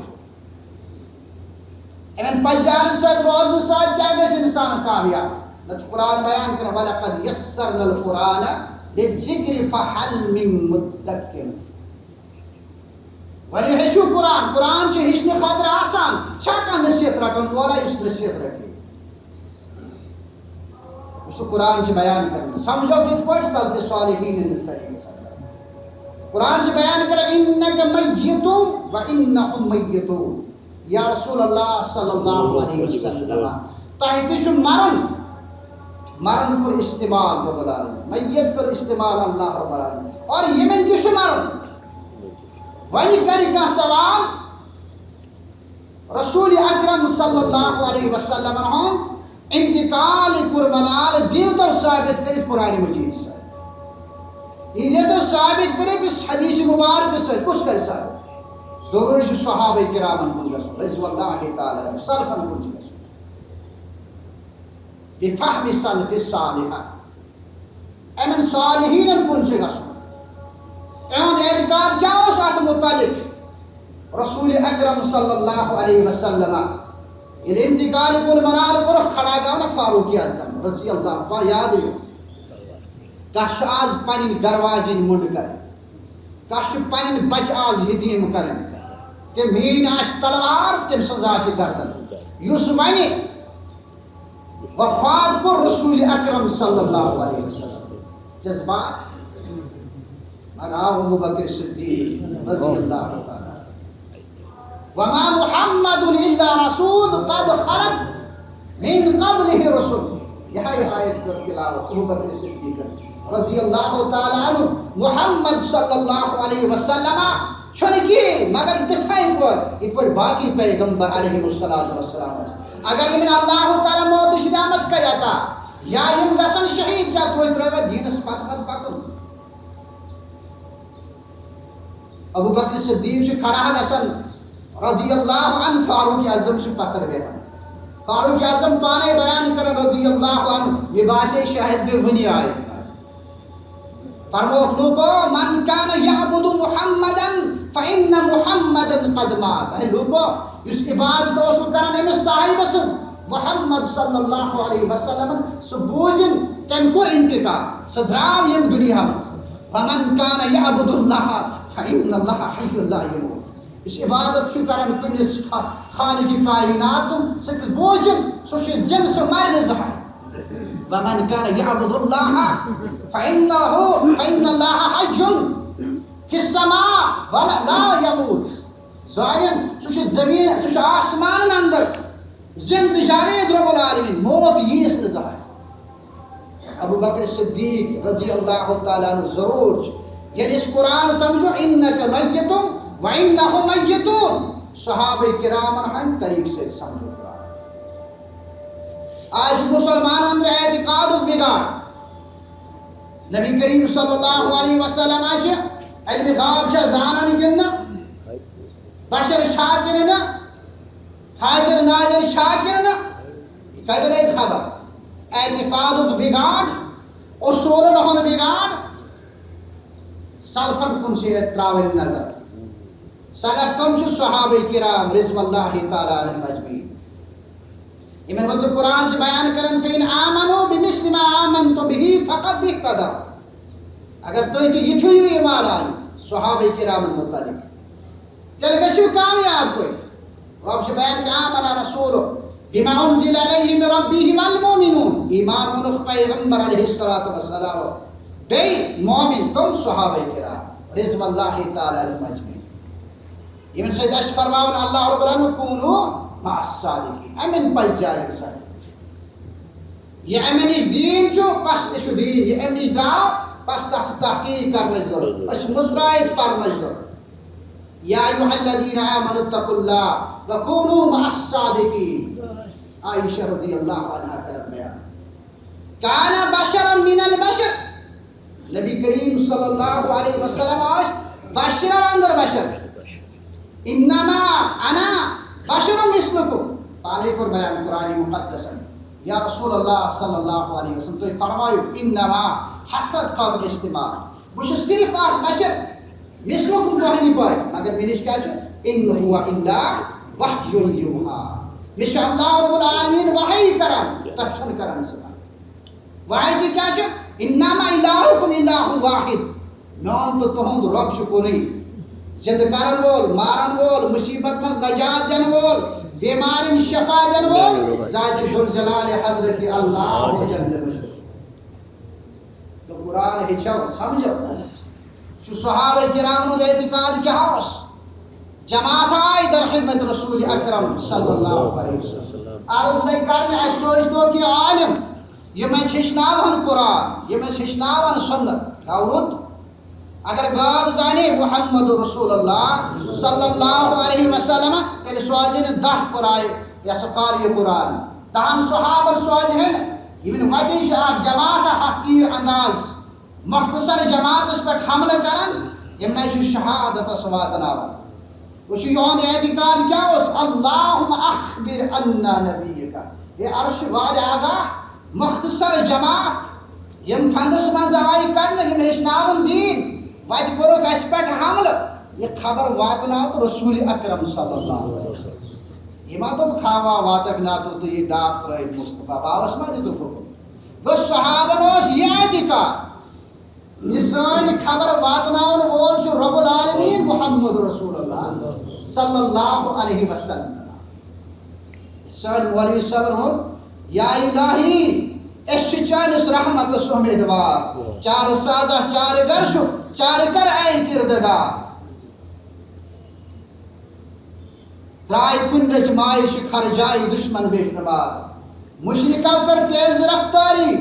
یمن پزارن سۭتۍ روزنہٕ سۭتۍ کیٛاہ گژھِ انسان کامیاب؟ نہ چھُ قرآن بیان کران، ولقد یسرنا القرآن للذکر فهل من مدکر۔ وۄنۍ ہیٚچھِو قرآن، قرآن چھُ ہیٚچھنہٕ خٲطرٕ آسان۔ چھا کانٛہہ نصیحت رٹن وولا یُس نصیحت رٹہِ؟ یُس قرآن چھُ بیان کران، سمجھو کِتھ پٲٹھۍ؟ سلف صالحین ہٕنٛدِس طریقس اندر۔ قرآن چھُ بیان کران، انک میت و انہم میتون۔ یا رسول اللہ صلی اللہ علیہ وسلم، تۄہہِ تہِ چھُ مرُن۔ مرُن کوٚر استعمال رب العالمین، میت کوٚر استعمال اللہ رب العالمین، اور یِمن تہِ چھُ مرُن۔ وۄنۍ کرِ کانٛہہ سوال رسول اکرم صلی اللہ علیہ وسلم ہُنٛد انتقال پُر منال دیو تو ثابت کٔرِتھ قرآن مجید سۭتۍ؟ یہِ دیو تو ثابت کٔرِتھ اس حدیث مبارک سۭتۍ؟ کُس کرِ ثابت؟ ضروری چھُ صحابہ کرامن کُن گژھُن، رضوان اللہ تعالیٰ عنہم، سلفن کُن چھُ گژھُن۔ بفہم سلف صالحہ۔ یِمن صالحینن کُن چھُ گژھُن۔ یِہُنٛد اعتقاد کیٛاہ اوس اَتھ مُتعلِق؟ رسول اکرم صلی اللہ علیہ وسلم ییٚلہِ انتقال کُن منال کوٚرُکھ، کھڑا گوٚو نا فاروق اعظم رضی اللہ عنہ، یاد یِیو۔ کس چھُ آز پنٕنۍ گرٕ واجِنۍ مُنڈ کران؟ کس چھُ پنٕنۍ بچہِ آز یتیٖم کران؟ تٔمۍ میٲنۍ آسہِ تلوار، تٔمۍ سٕنٛز آسہِ گردن۔ یُس ونہِ وفات کوٚر رسول اکرم صلی اللہ علیہ وسلم۔ جذبات۔ انا ابو بکر صدیق رضی اللہ تعالیٰ عنہ۔ وما محمد الا رسول قد خلت من قبله رسل۔ یہے آیت کر تلاوت ابو بکر صدیق رضی اللہ تعالیٰ عنہ۔ محمد صلی اللہ علیہ وسلم چھُنہٕ کینٛہہ مگر تِتھے پٲٹھۍ یِتھ پٲٹھۍ باقی پیغمبر علیہ الصلوۃ والسلام ٲسۍ۔ اگر یِمن اللہ تعالیٰ موتٕچ نعمت کرِ عطا یا یِم گژھن شہید، کیٛاہ تُہۍ ترٛٲیوا دیٖنس پتہٕ پتہٕ پکُن؟ ابو بکر صدیق چھُ کھڑا گژھان رضی اللہ عنہ، فاروق اعظم چھُ پتھر بیہان۔ فاروق اعظم پانے بیان کران رضی اللہ عنہ، مےٚ باسے شاید مےٚ وُنی آیت نازل۔ فرمووُکھ لوٗکو، من کان یعبد محمدا فان محمدا قد مات۔ اے لوٗکو، یُس عبادت اوسُکھ کران أمِس صاحبہ سٕنٛز، محمد صلی اللہ علیہ وسلم، سُہ بوٗزِن، تٔمۍ کوٚر انتقال، سُہ درٛاو ییٚمہِ دُنیا منٛز۔ ومن کان یعبد اللہ فان اللہ حی لا یموت۔ یُس عبادت چھُ کران کُنِس خا-، خالق کائنات سٕنٛز، سُہ بوٗزِن، سُہ چھُ زِنٛدٕ، سُہ مرِ نہٕ زانٛہہ۔ ومن کان یعبد اللہ فانہ، فان اللہ حی فی السماء ولا، لا یموت۔ زانن، سُہ چھُ زمین، سُہ چھُ آسمانن اندر زندٕ جاوید رب العالمین، موت ییٖس نہٕ زانٛہہ۔ ابو بکر صدیق رضی اللہ تعالیٰ عنہ ضرور چھُ۔ ییٚلہِ أسۍ قرآن سمجھو، انک میت و انہم میتون، صحابہ کرامن ہٕنٛدۍ طریقہٕ سۭتۍ سمجھو قرآن۔ آز چھُ مسلمانن اندر اعتقادُک بگاڑ۔ نبی کریم صلی اللہ علیہ وسلم آسہِ علم غاب چھا زانان کِنہٕ نہ؟ بشر چھا کِنہٕ نہ؟ حاضر ناظر چھا کِنہٕ نہ؟ یہِ کتہِ لگہِ خبر؟ اعتقادُک بگاڑ، اصوٗلن ہُنٛد بگاڑ، سلفن کُن چھِ تراوٕنۍ نظر۔ سلف کم چھِ؟ صحابہ کرام رضوان اللہ تعالیٰ علیہم اجمعین۔ یِمن مُتعلِق قرآن چھُ بیان کران، فَإِنْ آمَنُوا بِمِثْلِ مَا آمَنْتُمْ بِهِ فَقَدِ اهْتَدَوْا۔ اگر تُہۍ تہِ یِتھُے ہیوٗ ایمان أنِو صحابہ کرامن مُتعلِق، تیٚلہِ گٔژھِو کامیاب تُہۍ۔ رب چھُ بیان کران، آمَنَ الرَّسُولُ بِمَا أُنْزِلَ إِلَيْهِ مِنْ رَبِّهِ وَالْمُؤْمِنُونَ۔ ایمان اوٚنُکھ پیغمبر علیہ الصلوۃ والسلام، بیٚیہِ مومن کم؟ صحابہ کرام رضوان اللہ تعالیٰ علیہم اجمعین۔ یِمن سۭتۍ آسہِ فرماوان اللہ رب العالمین، کونوا مع الصادقین، امن پزیارن سۭتۍ۔ یہِ امہِ نِش دیٖن چھُ، پس تہِ چھُ دیٖن۔ یہِ امہِ نِش درٛاو، پس تتھ چھِ تحقیق کرنٕچ ضروٗرت۔ أسۍ چھِ مُصرایت پرنٕچ ضروٗرت۔ یا ایھا الذین آمنوا اتقوا اللہ وکونوا مع الصادقین۔ عائشہ رضی اللہ عنہا کرن بیان۔ کان بشرا من البشر۔ نبی کریم صلی اللہ علیہ وسلم آس بشرو اندر بشر۔ انما انا بشر مثلکم، پانے کوٚر بیان قرآن مقدسن، یا رسول اللہ صلی اللہ علیہ وسلم، تُہۍ فرمٲیِو، انما، حسرت خٲطرٕ استعمال، بہٕ چھُس صرف اکھ بشر، مثلکم، تُہنٛدی پٲٹھۍ، مگر مےٚ نِش کیٛاہ چھُ؟ ان هو الا وحی یوحی، مےٚ چھُ اللہ رب العالمین وحی کران، تۄہہِ چھُنہٕ کران سُہ کانٛہہ۔ وحی تہِ کیٛاہ چھُ؟ انما الہکم الہ واحد، میون تہٕ تُہُنٛد رۄب چھُ کُنُے، زِندٕ کرن وول، مارن وول، مُصیبت منٛز نجات دِنہٕ وول، بیمارٮ۪ن شفا دِنہٕ وول، ذات ذوالجلال حضرت اللہ جل مجدہ۔ تو قرآن ہیٚچھو، سمجھو۔ چھُ صحابہ کرامن ہُنٛد اعتقاد کیٛاہ اوس؟ جماعت آیہِ در خدمت رسول اکرم صلی اللہ علیہ وسلم۔ عرض لگہِ کرنہِ، اَسہِ سوٗزتو کینٛہہ عالم، یِم اَسہِ ہیٚچھناوہن قرآن، یِم اَسہِ ہیٚچھناوہن سنت۔ کیٛاہ ووٚت؟ اگر غٲب زانے محمد رسول اللہ صلی اللہ علیہ وسلم، تیٚلہِ سوزن دَہ قرآن، یہِ ہسا قاری قرآن۔ دَہن صحابن سوزہن، یِمن وتہِ چھِ اکھ جماعت، اکھ تیر انداز، مختصر جماعتس پٮ۪ٹھ حملہٕ کران، یِمنے چھُ شہادتس واتناوان۔ وۄنۍ چھُ یِہُنٛد اعتقاد کیٛاہ اوس؟ اللہم اخبر عنا نبیک۔ اے عرش والے آگاہ، مختصر جماعت، یِم پھندس منٛز آیہِ کڑنہٕ، یِم ہیٚچھناوُن دیٖن، وتہِ کوٚرُکھ اَسہِ پٮ۪ٹھ حملہٕ، یہِ خبر واتناو تہٕ رسول اکرم صلی اللہ علیہ وسلم۔ یہِ ما دوٚپ، کھاوا واتکھ ناتو تہٕ یہِ ڈاکھ ترٲیِتھ مصطفیٰ باوس ما دیُتُکھ حُکم؟ گوٚو صحابن اوس یہِ اعتقاد۔ یہِ سٲنۍ خبر واتناون وول چھُ رب العالمین محمد رسول اللہ صلی اللہ علیہ وسلم۔ سٲنۍ مولوی صٲبن ووٚن، یا الہی، أسۍ چھِ چٲنِس رحمتس اُمیدوار۔ چارٕ سازا چارٕ گر چھُ، چارٕ کر اے کردگار۔ درٛاے کُنہِ رٔژِ مایہِ چھِ خرجایہِ دُشمن بے شمار۔ مشرکو کٔر تیز رفتاری،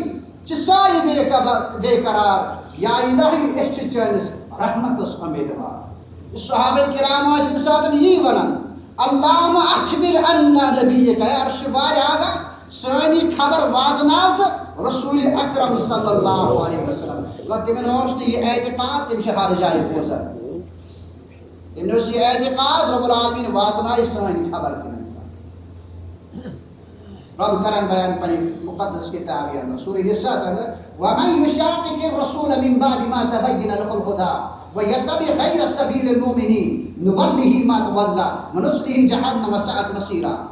چھِ سارے بے قدر، بے قرار۔ یا الہی، أسۍ چھِ چٲنِس رحمتس امیدوار۔ یہِ صحابہ کرام ٲسۍ اَمہِ ساتہٕ یی وَنان، اللہم اخبر عنا نبیک، اے عرش بارِ آگاہ، سٲنۍ خبر واتناو تہٕ رسول اکرم صلی اللہ علیہ وسلم۔ مگر تِمن اوس نہٕ یہِ اعتقاد، تِم چھِ ہر جایہِ بوزان۔ تٔمۍ اوس یہِ اعتقاد، رب العالمین واتنایہِ سٲنۍ خبر تِمن تام۔ رب کرن بیان پننہِ مقدس کتابہِ اندر، سورہ نساء اندر، ومن یشاقق الرسول من بعد ما تبین له الهدى ویتبع غیر سبیل المؤمنین نوله ما تولی ونصله جهنم وساءت مصیرا۔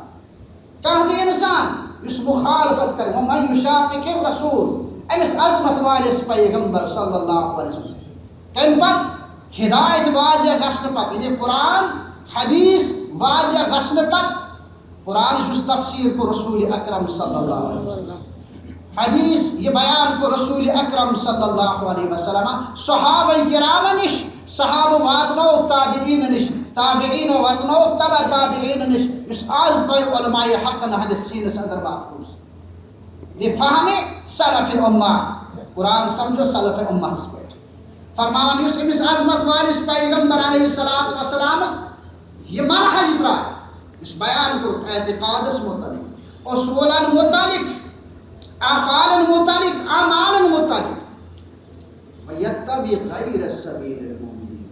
کانٛہہ تہِ انسان یُس مخالفت کرِ، ومن یشاقق الرسول، أمِس عظمت والِس پیغمبر صلی اللہ علیہ وسلم، تَمہِ پتہٕ ہدایت واضح گژھنہٕ پتہٕ، یعنی قرآن حدیث واضح گژھنہٕ پتہٕ، قرآن یُس تفسیر کوٚر رسول اکرم صلی اللہ علیہ وسلم، حدیث یہِ بیان کوٚر رسول اکرم صلی اللہ علیہ وسلم، صحابہ کرامن نِش، صحابہ واتنووُکھ تابعین نِش، تابعین واتنووُکھ تبع تابعین نِش، یُس آز تۄہہِ علماء حقن ہٕنٛدِس سیٖنس اندر محفوظ۔ بفہم سلف الامہ، قرآن سمجھو سلف امہ ہس پٲٹھۍ۔ فرماوان یُس أمِس عظمت وٲلِس پیغمبر علیہ الصلوۃ والسلامس یہِ منہج درٛاو، یُس بیان کوٚر اعتقادس متعلق، اصولن متعلق، افعالن متعلق، اعمالن متعلق، وَيَتَّبِعْ غَيْرَ سَبِيلِ الْمُؤْمِنِينَ۔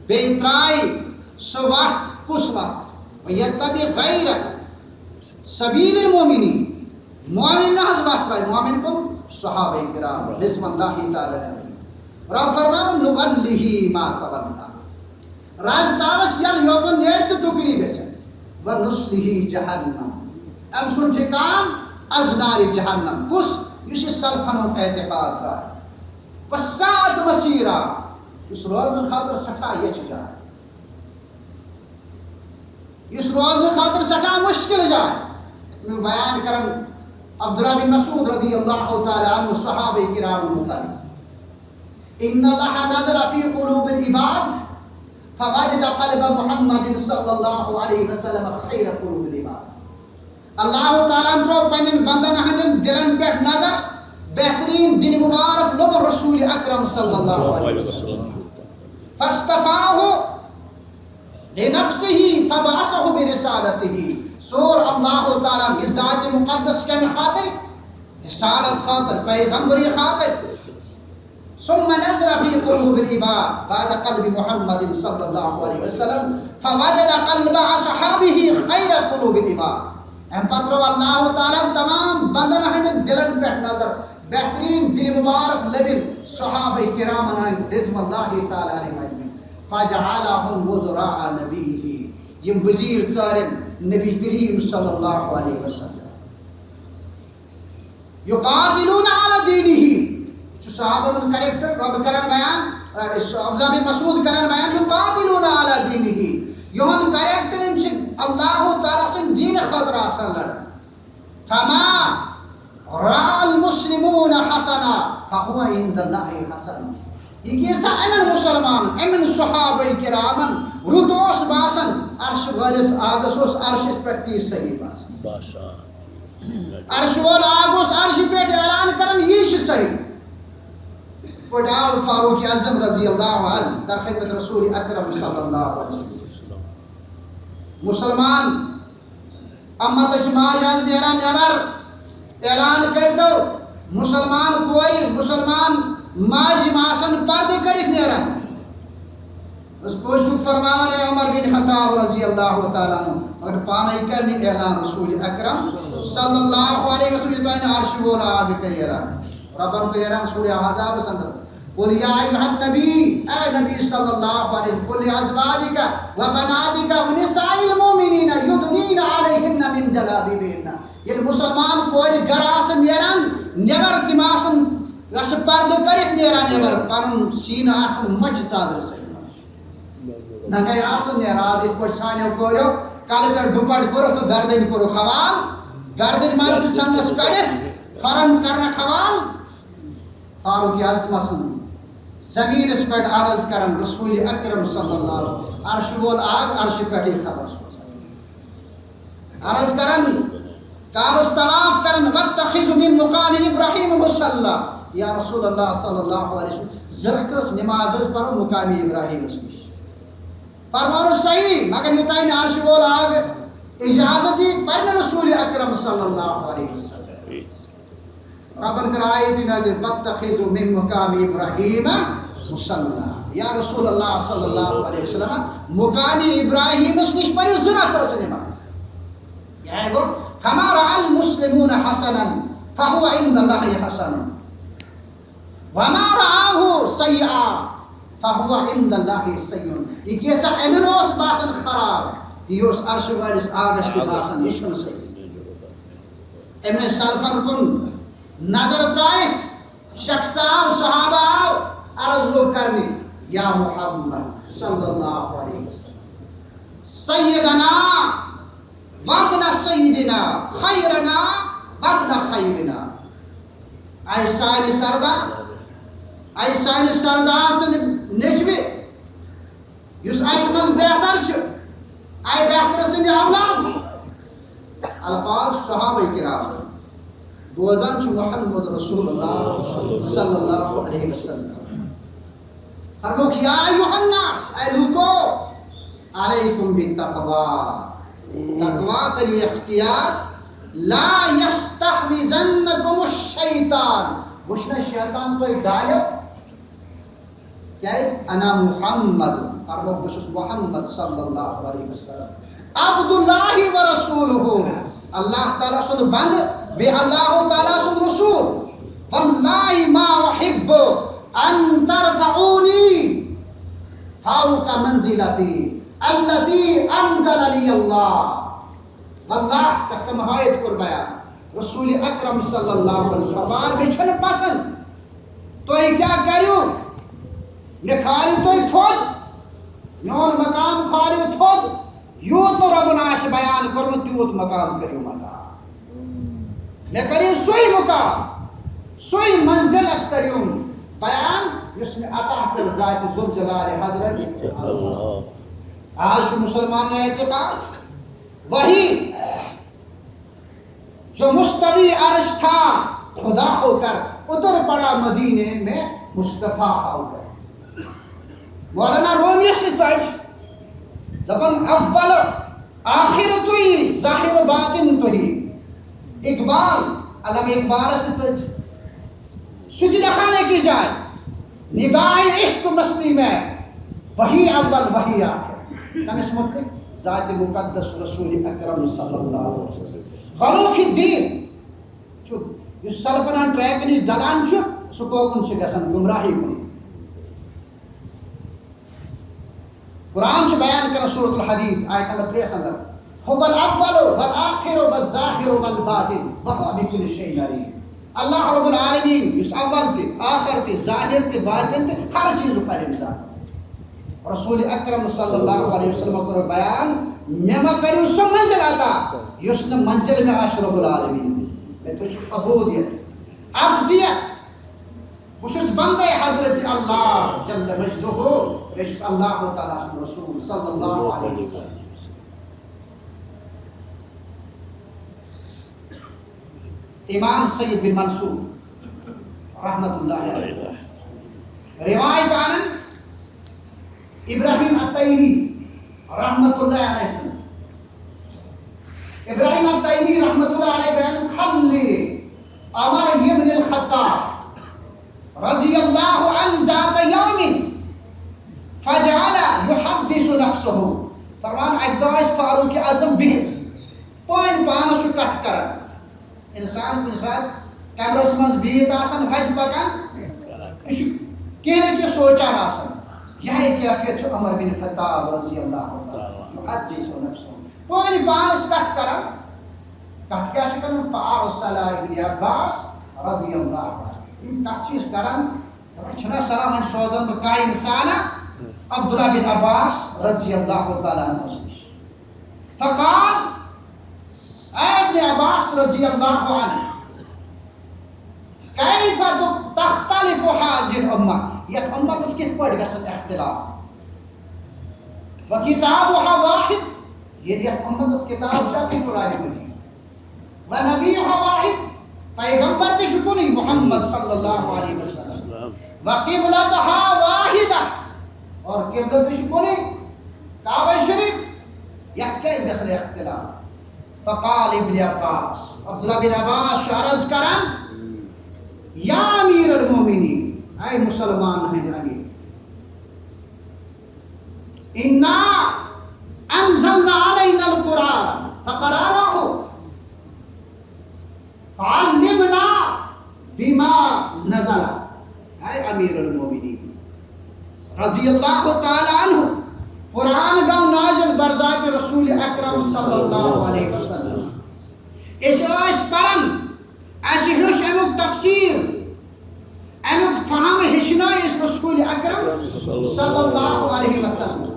بیٚیہِ ترٛایہِ سُہ وَتھ، کُس وَتھ؟ وَيَتَّبِعْ غَيْرَ سَبِيلِ الْمُؤْمِنِينَ۔ مومن نہ حظ وَتھ ترٛایہِ، مومن کٕم؟ صحابہ کرام رضوان اللہ تعالیٰ علیہم۔ رب فرماو، نُوَلِّهِ مَا تَوَلَّى۔ رَز تاوَس یَلہٕ یوکُن نیرِ تہٕ دُکنی گژھِ۔ وَنُصْلِهِ جَهَنَّمَ۔ أمۍ سُنٛد ٹھِکان از نارِ جہنم۔ کُس؟ یُس یہِ سلفن ہُنٛد اعتقاد ترٛایہِ۔ وَسَاءَتْ مَصِيرًا، یُس روزنہٕ خٲطرٕ سٮ۪ٹھاہ یَچھِ جاے، یُس روزنہٕ خٲطرٕ سٮ۪ٹھاہ مُشکِل جاے۔ یِتھ کٔنۍ بیان کران عبداللہ بن مسعود رضی اللہ تعالیٰ عنہ صحابہ کرام متعلق، إِنَّ اللَّهَ نَظَرَ فِي قُلُوبِ الْعِبَادِ فَوَجَدَ قَلْبَ مُحَمَّدٍ صَلَّى اللَّهُ عَلَيْهِ وَسَلَّمَ خَيْرَ قُلُوبِ الْعِبَادِ۔ اللہ تعالیٰ ہن ترٛوو پننٮ۪ن بندن ہٕنٛدٮ۪ن دِلن پٮ۪ٹھ نظر، بہتریٖن دِل مبارک لوٚب رسول اکرم صلی اللہ علیہ وسلم۔ فَاصْطَفَاهُ لِنَفْسِهِ فَبَعَثَهُ بِرِسَالَتِهِ۔ ژور اللہ تعالیٰ ہن یہِ ذات مقدس کمہِ خاطر؟ رسالت خاطر، پیغمبری خاطر۔ ثم نظر في قلوب العباد بعد قلب محمد صلى الله عليه وسلم فوجد قلب أصحابه خير قلوب العباد. اَمہِ پتہٕ ترٲو اللہ تعالیٰ ہن تمام بندن ہٕنٛدٮ۪ن دِلن پٮ۪ٹھ نظر، بہتریٖن دِلہِ مُبارک لٔبِن صحابہ کرامن ہٕنٛدۍ رضوان اللہ تعالیٰ علیہم اجمعین۔ فجعلهم وزراء نبيه، یِم وزیٖر ژٲرِن نبی کریم صلی اللہ علیہ وسلم۔ یقاتلون علی دینہ، چھُ صحابن ہُنٛد کریکٹر رب کران بیان، اہ، عبداللہ بن مسعود کران بیان، یقاتلون علی دینہ، یِہُنٛد کریکٹر، یِم چھِ اللہ تعالیٰ سٕنٛدِ دیٖنہٕ خٲطرٕ آسان لڑان۔ فما رأى المسلمون حسنا فهو عند الله حسن۔ یہِ کینٛژھا یِمن مُسلمانن، یِمن صحابہ کرامن رُت اوس باسان، عرش وٲلِس آگس اوس عرشس پٮ۪ٹھ تی صحیح باسان۔ باسان۔ عرش وول آگ اوس عرشہِ پٮ۪ٹھ اعلان کران، یی چھُ صحیح۔ پٲٹھۍ آو فاروق اعظم رضی اللہ عنہ در خدمت رسول اکرم صلی اللہ علیہ وسلم۔ مُسلمان اما تچ ماج آز نیران نیبر، اعلان کٔرتو، مُسلمان کورِ، مُسلمان ماجہِ یِم آسن پردٕ کٔرِتھ نیران۔ بس پوٚز چھُکھ فرماوان اے عمر بن خطاب رضی اللہ تعالیٰ عنہ، مگر پانے کر نہٕ اعلان رسول اکرم صلی اللہ علیہ وسلم، یوٚتام نہٕ عرش وول آگ کر اعلان۔ ربن کر اعلان سورہ احزابس اندر، قل یا ایھا النبی، اے نبی صلی اللہ علیہ وسلم، قل لازواجک وبناتک ونساء المؤمنین یدنین علیہن من جلابیبہن۔ ییٚلہِ مُسلمان کورِ گرٕ آسن نیران، نیبر تِم آسن، یۄس پردٕ کٔرِتھ نیران نیبر، پنُن سیٖنہٕ آسن مۄچہِ ژادرِ سۭتۍ۔ ننگے آسن نیران، یِتھ پٲٹھۍ سانیو کوریو کلہٕ پٮ۪ٹھ ڈُپٹہٕ کوٚرُکھ تہٕ گردنۍ کوٚرُکھ حوال، گردنۍ منٛز تہِ سنس کٔڑِتھ، کھۄرن کرنکھ حوال۔ فاروق اعظمس زمینس پٮ۪ٹھ عرض کران، رسول اکرم صلی اللہ علیہ وسلم، عرش وول آگ عرشہِ پٮ۪ٹھٕے خبر سوزان۔ عرض کران، کعبس طواف کران، واتخذ من مقام ابراہیم مصلی۔ یا رسول اللہ صلی اللہ علیہ وسلم، زٕ رکعت نماز حظ پرو مقام ابراہیمس نِش۔ فرمانو صحیح، مگر یوٚتام نہٕ عرش وول آگ اجازت دی، پرِ نہٕ رسول اکرم صلی اللہ علیہ وسلم۔ ربن کر آیت نازل، واتخذ من مقام ابراہیم مصلی۔ یا رسول اللہ صلی اللہ علیہ وسلم، مقام ابراہیمس نِش پٔرِو زٕ رکعت نماز۔ یعنی گوٚو، فما رأى المسلمون حسنا فهو عند الله حسن، وما رأوه سيئا فهو عند الله سيء۔ یہِ کینٛژھا یِمن اوس باسان خراب، تہِ اوس عرش وٲلِس آگس تہِ باسان، یہِ چھُنہٕ صحیح۔ أمۍ نے سلفن کُن نظر ترٲیِتھ شخص آو، صحابہ آو، عرض لوگ کرنہِ، یا محمد صلی اللہ علیہ وسلم، سیدنا وابن سیدنا، خیرنا وابن خیرنا۔ اے سانہِ سردار، اے سانہِ سردار سٕنٛدِ نیٚچوِ، یُس اَسہِ منٛز بہتر چھُ، اے بہتر سٕنٛدِ اولاد۔ الفاظ صحابہ کرام بوزان چھُ محمد رسول اللہ صلی اللہ علیہ وسلم۔ فرموک، یا ایھا الناس، اے لوکو، علیکم بالتقوی، تقوی کٔرِو اختیار، لا یستحوذنکم الشیطان، وٕچھ نہ شیطان تۄہہِ ڈالٮ۪و۔ کیازِ؟ انا محمد، فرموو، بہٕ چھُس محمد صلی اللہ علیہ وسلم، عبد اللہ و رسولہ، اللہ تعالیٰ سُنٛد بندٕ، بیٚیہِ اللہ تعالیٰ سُنٛد رسول۔ واللہ ما احب ان ترفعونی فوق منزلتی التی انزلنی اللہ۔ واللہ، قسم ہٲیِتھ کوٚر بیان، رسول اکرم صلی اللہ علیہ وسلم فرمان، مےٚ چھُنہٕ پسند تُہۍ کیٛاہ کٔرِو، مےٚ کھٲلِو تُہۍ تھوٚد، میون مقام کھٲلِو تھوٚد، یوٗت نہٕ ربن آسہِ بیان کوٚرمُت، تیوٗت مقام کٔرِو مقام۔ مےٚ کٔرِو سُے مقام، سُے منزلت کٔرِو بیان، یُس مےٚ عطا کٔر ذاتِ ذوالجلالِ حضرت اللہ۔ آز چھُ مُسلمانن اعتقاد، وہی جو مستوی عرش تھا، خدا ہو کر اتر پڑا مدینے میں، مصطفیٰ آ کر۔ مولانا رومی سٕے ژٔج، دپان، اول آخر تُہی، ظاہر باطن تُہی۔ اقبال، علامہ اقبالس سۭتۍ ژٔج۔ سُہ تہِ لیکھان أکِس جایہِ، نگاہ عشق مستی میں وہی اول وہی آخر۔ کٔمِس مُتعلِق؟ ذات مقدس رسول اکرم صلی اللہ علیہ وسلم۔ غلو فی الدین۔ چھُ، یُس سلفن ہن ٹریک نِش ڈلان چھُ، سُہ کوکُن چھُ گژھان؟ گمراہی کُن۔ قرآن چھُ بیان کران سورۃ الحدید آیت نمبر ترٛیَس اندر، "هو الاول والآخر والظاہر والباطن وهو بكل شيء عليم۔" اللہ رب العالمین، یُس اول تہِ، آخر تہِ، ظاہر تہِ، باطن تہِ، ہر چیزُک علم ذات۔ رسول اکرم صلی اللہ علیہ وسلم کوٚر بیان، مےٚ ما کٔرِو سۄ منزل عطا یۄس نہٕ منزل مےٚ آسہِ رب العالمین۔ مےٚ تُج عبودیت، عبدیت۔ بہٕ چھُس بندے حضرت اللہ جل مجدہ، بیٚیہِ چھُس اللہ تعالیٰ سُنٛد رسول صلی اللہ علیہ وسلم۔ امام سید بن منصور رحمت اللہ علیہ روایت انان، ابراہیم التیمی رحمت اللہ علیہ سٕنٛز۔ ابراہیم التیمی رحمت اللہ علیہ بیان، خلی عمر ابن الخطاب رضی اللہ عنہ ذات یوم فجعل یحدث نفسہ۔ فرمان، اکہِ دۄہ ٲسۍ فاروق اعظم بِہِتھ، پانہٕ پانس چھُ کتھ کران۔ انسان کُنہِ ساتہٕ کمرس منٛز بِہِتھ آسان، وتہِ پکان، یہِ چھُ کینٛہہ نتہٕ کینٛہہ سونٛچان آسان۔ یِہے کیفیت چھُ عمر بن خطاب رضی اللہ تعالیٰ عنہ، یحدث نفسہ، پانہٕ پانس کتھ کران۔ کتھ کیٛاہ چھُ کران؟ فارسل ابن عباس رضی اللہ عنہ۔ یِم کتھ چھِ أسۍ کران، دپان چھِنہ سلام وۄنۍ سوزان بہٕ کانٛہہ انسانا؟ عبداللہ بن عباس رضی اللہ تعالیٰ عنہ نِش۔ فقال، اے ابن عباس رضی اللہ عنہ، کیف تختلف هذه الامة؟ یتھ امتس کِتھ پٲٹھۍ گژھن اختلاف؟ وکتابها واحد، ییٚلہِ یتھ امتس کتاب چھِ اکٕے قرآن مجید۔ ونبیها واحد، پیغمبر تہِ چھُ کُنُے، محمد صلی اللہ علیہ وسلم۔ وقبلتها واحدہ، اور قبلہ تہِ چھُ کُنُے، کعبہ شریف۔ یتھ کیٛازِ گژھن اختلاف؟ فقال ابن عباس، عبداللہ بن عباس چھُ عرض کران، یا امیر المومنین، اے مسلمان ہٕنٛدۍ امیر، انا انزلنا علینا القرآن فقرأناه فعلمنا بما نزل۔ اے امیر المومنین رضی اللہ تعالیٰ عنہ، قرآن گوٚو نازل برذات رسول اکرم صلی اللہ علیہ وسلم۔ أسۍ ٲسۍ پران، اَسہِ ہیوٚچھ اَمیُک تفسیر، اَمیُک فہم ہیٚچھنٲے أسۍ رسول اکرم صلی اللہ علیہ وسلم۔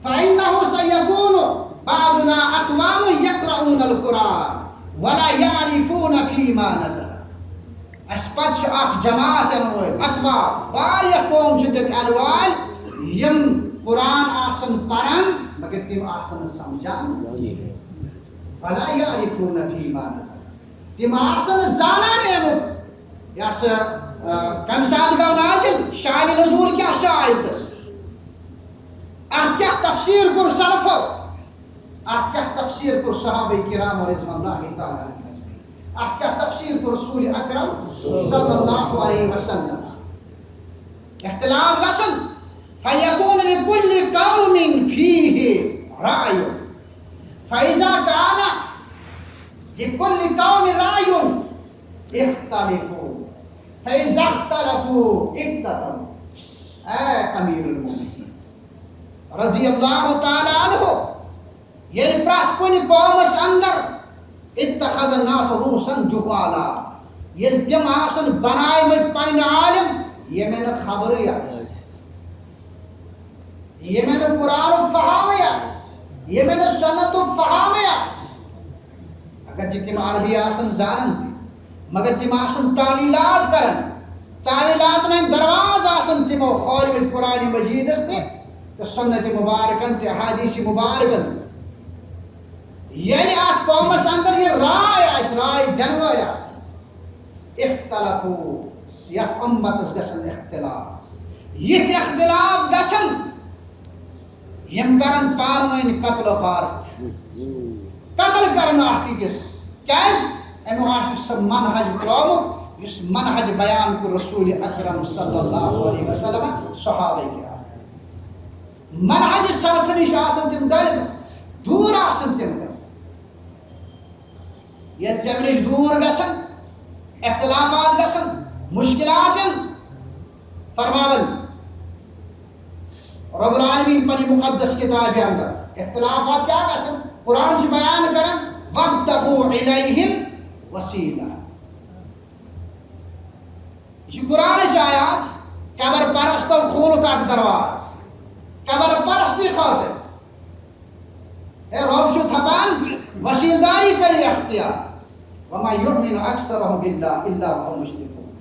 فإنه سيكون بعدنا أقوام يقرؤون القرآن ولا يعرفون فيما نزل۔ اَسہِ پتہٕ چھِ اکھ جماعت یِنہٕ وٲلۍ، اقوام، واریاہ قوم چھِ تِم یِنہٕ وٲلۍ، یِم قرآن آسن پران، مگر تِم آسن نہٕ سمجھان۔ ولا يعرفون فيما نزل۔ تِم آسن نہٕ زانان اَمیُک، یہِ ہسا، آ، کَمہِ ساتہٕ گوٚو نازل، شأنِ نزول کیٛاہ چھُ آیتس، اَتھ کیٛاہ تفسیر کوٚر سلفو، اَتھ کیٛاہ تفسیر کوٚر صحابہ کرام رضوان اللہ تعالیٰ علیہم اجمعین، اَتھ کیٛاہ تفسیر کوٚر رسول اکرم صلی اللہ علیہ وسلم۔ اختلاف گژھن، فیکون لکل قوم فیہ رأی، فإذا کان لکل قوم رأی اختلفوا، فإذا اختلفوا اقتتلوا۔ اے امیر المومنین رضی اللہ تعالیٰ عنہ، ییٚلہِ پرٛٮ۪تھ کُنہِ قومس اندر اتخذ الناس رؤوسا جہالا، ییٚلہِ تِم آسن بناومٕتۍ پنٕنۍ عالم، ییٚمہِ نہٕ خبرٕے آسہِ، ییٚمہِ نہٕ قرآنُک فہامٕے آسہِ، ییٚمہِ نہٕ سنتُک فہامٕے آسہِ۔ اگرچہِ تِم عربی آسن زانان تہِ، مگر تِم آسن تاویلات کران۔ تاویلاتن ہٕنٛدۍ دروازٕ آسن تِمو کھولمٕتۍ قرآن مجیدس تہِ تہٕ سنت مبارکن تہِ، احادیث مبارکن تہِ۔ ییٚلہِ اتھ قومس اندر یہِ راے آسہِ، راے دِنہٕ وٲلۍ آسن، اختلفوا، یتھ امتس گژھن اختلاف، یِتھۍ اختلاف گژھن، یِم کرن پانہٕ ؤنۍ قتل و غارت، قتل کرن اکھ أکِس۔ کیازِ؟ أمۍ آسہِ سُہ منہج ترٛوومُت یُس منہج بیان کوٚر رسول اکرم صلی اللہ علیہ وسلم، صحابہ کرام۔ منہج سلف نش آسن تِم ڈلمٕتۍ، دوٗر آسن تِم۔ ییٚلہِ تِم نِش دوٗر گژھن، اختلافات گژھن، مشکلات یِن، فرماون رب العالمین پننہِ مقدس کتابہِ اندر۔ اختلافات کیٛاہ گژھن؟ قرآن چھُ بیان کران، "وابتغوا الیہ الوسیلہ۔" یہِ چھِ قرآنٕچ آیات، قبر پرستو کھولُکھ اکھ دروازٕ، قبر پرستی خٲطرٕ۔ ہے، رب چھُ دپان، وسیلداری کٔرِو اختیار۔ وما یؤمن اکثرهم باللہ الا وهم مشرکون۔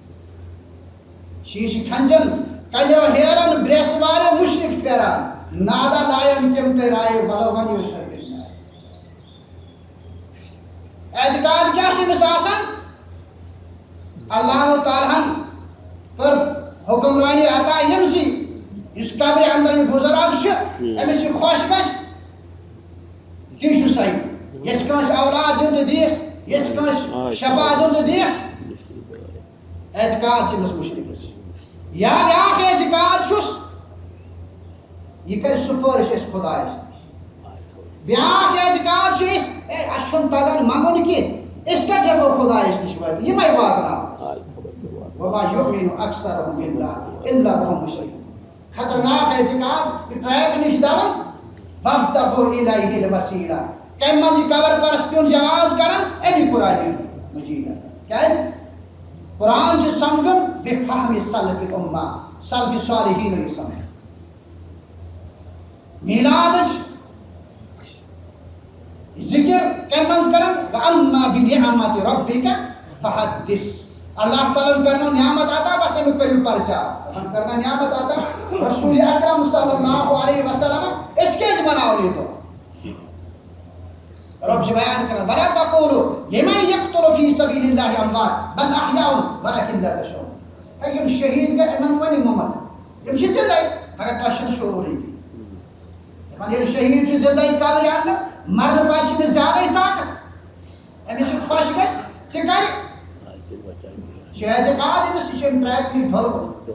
شیشہِ کھنجن، کلیو ہیرن، بریسہٕ والٮ۪و مشرک پھیران۔ نادہ لایَن تِم تہِ رایے، ولو ونیو شرکس نایے۔ اعتقاد کیٛاہ چھُ أمِس آسان؟ اللہ تعالیٰ ہن کٔر حکمرٲنی عطا ییٚمہِ سۭتۍ یُس قبرِ اندر یہِ بُزرگ چھُ، أمِس یہِ خۄش گژھِ، تی چھُ صحیح۔ ییٚژھِ کٲنٛسہِ اولاد دیُن تہٕ دِیس، ییٚژھِ کٲنٛسہِ شفا دیُن تہٕ دِیس۔ اعتقاد چھُ أمِس مُشرِکس۔ یا بیٛاکھ اعتقاد چھُس، یہِ کرِ سفٲرِش اَسہِ خۄدایَس نِش۔ بیٛاکھ اعتقاد چھُ أسۍ، اے، اَسہِ چھُنہٕ تَگان منٛگُن کینٛہہ، أسۍ کَتہِ ہٮ۪کو خۄدایَس نِش وٲتِتھ؟ یِمَے واتناوَس۔ وما یؤمن اکثرهم باللہ الا وهم مشرکون۔ خطرناک اعتقاد، یہِ ٹریپ نِش دَلان، وابتغوا الیہ الوسیلہ۔ کَمہِ منٛز یہِ قبر پرستی ہُنٛد جواز کَڑان؟ اَمی قرآنِ مجیٖدَن۔ کیٛازِ؟ قرآن چھُ سمجھُن بفہم سلف الامہ، سلف صالحین یہِ سمجھُن۔ میلادٕچ ذکر کَمہِ منٛز کران؟ واما بنعمت ربک فحدث۔ اللہ تعالیٰ ہن کرنو نعمت عطا، بس اَمیُک کٔرِو پرچار۔ دَپان کرنا نعمت عطا رسول اکرم صلی اللہ علیہ وسلم، أسۍ کیٛازِ مناوو یہِ دۄہ؟ رب چھُ بیان کران، ولا تقولوا لمن يقتل في سبيل الله اموات بل احياء ولكن لا تشعرون۔ ہے، یِم شہیٖد گٔے، یِمن ؤنِو مت، یِم چھِ زِندَے، مگر تۄہہِ چھُنہٕ شعوٗرٕے کینٛہہ۔ دَپان، ییٚلہِ شہیٖد چھُ زِندَے قبرِ اندر، مرنہٕ پتہٕ چھِ أمِس زیادَے طاقت، أمِس یہِ خۄش گژھِ، تہِ کرِ۔ یہِ چھُ اعتقاد أمِس، یہِ چھُ أمۍ ٹریک نِش ڈھولمُت۔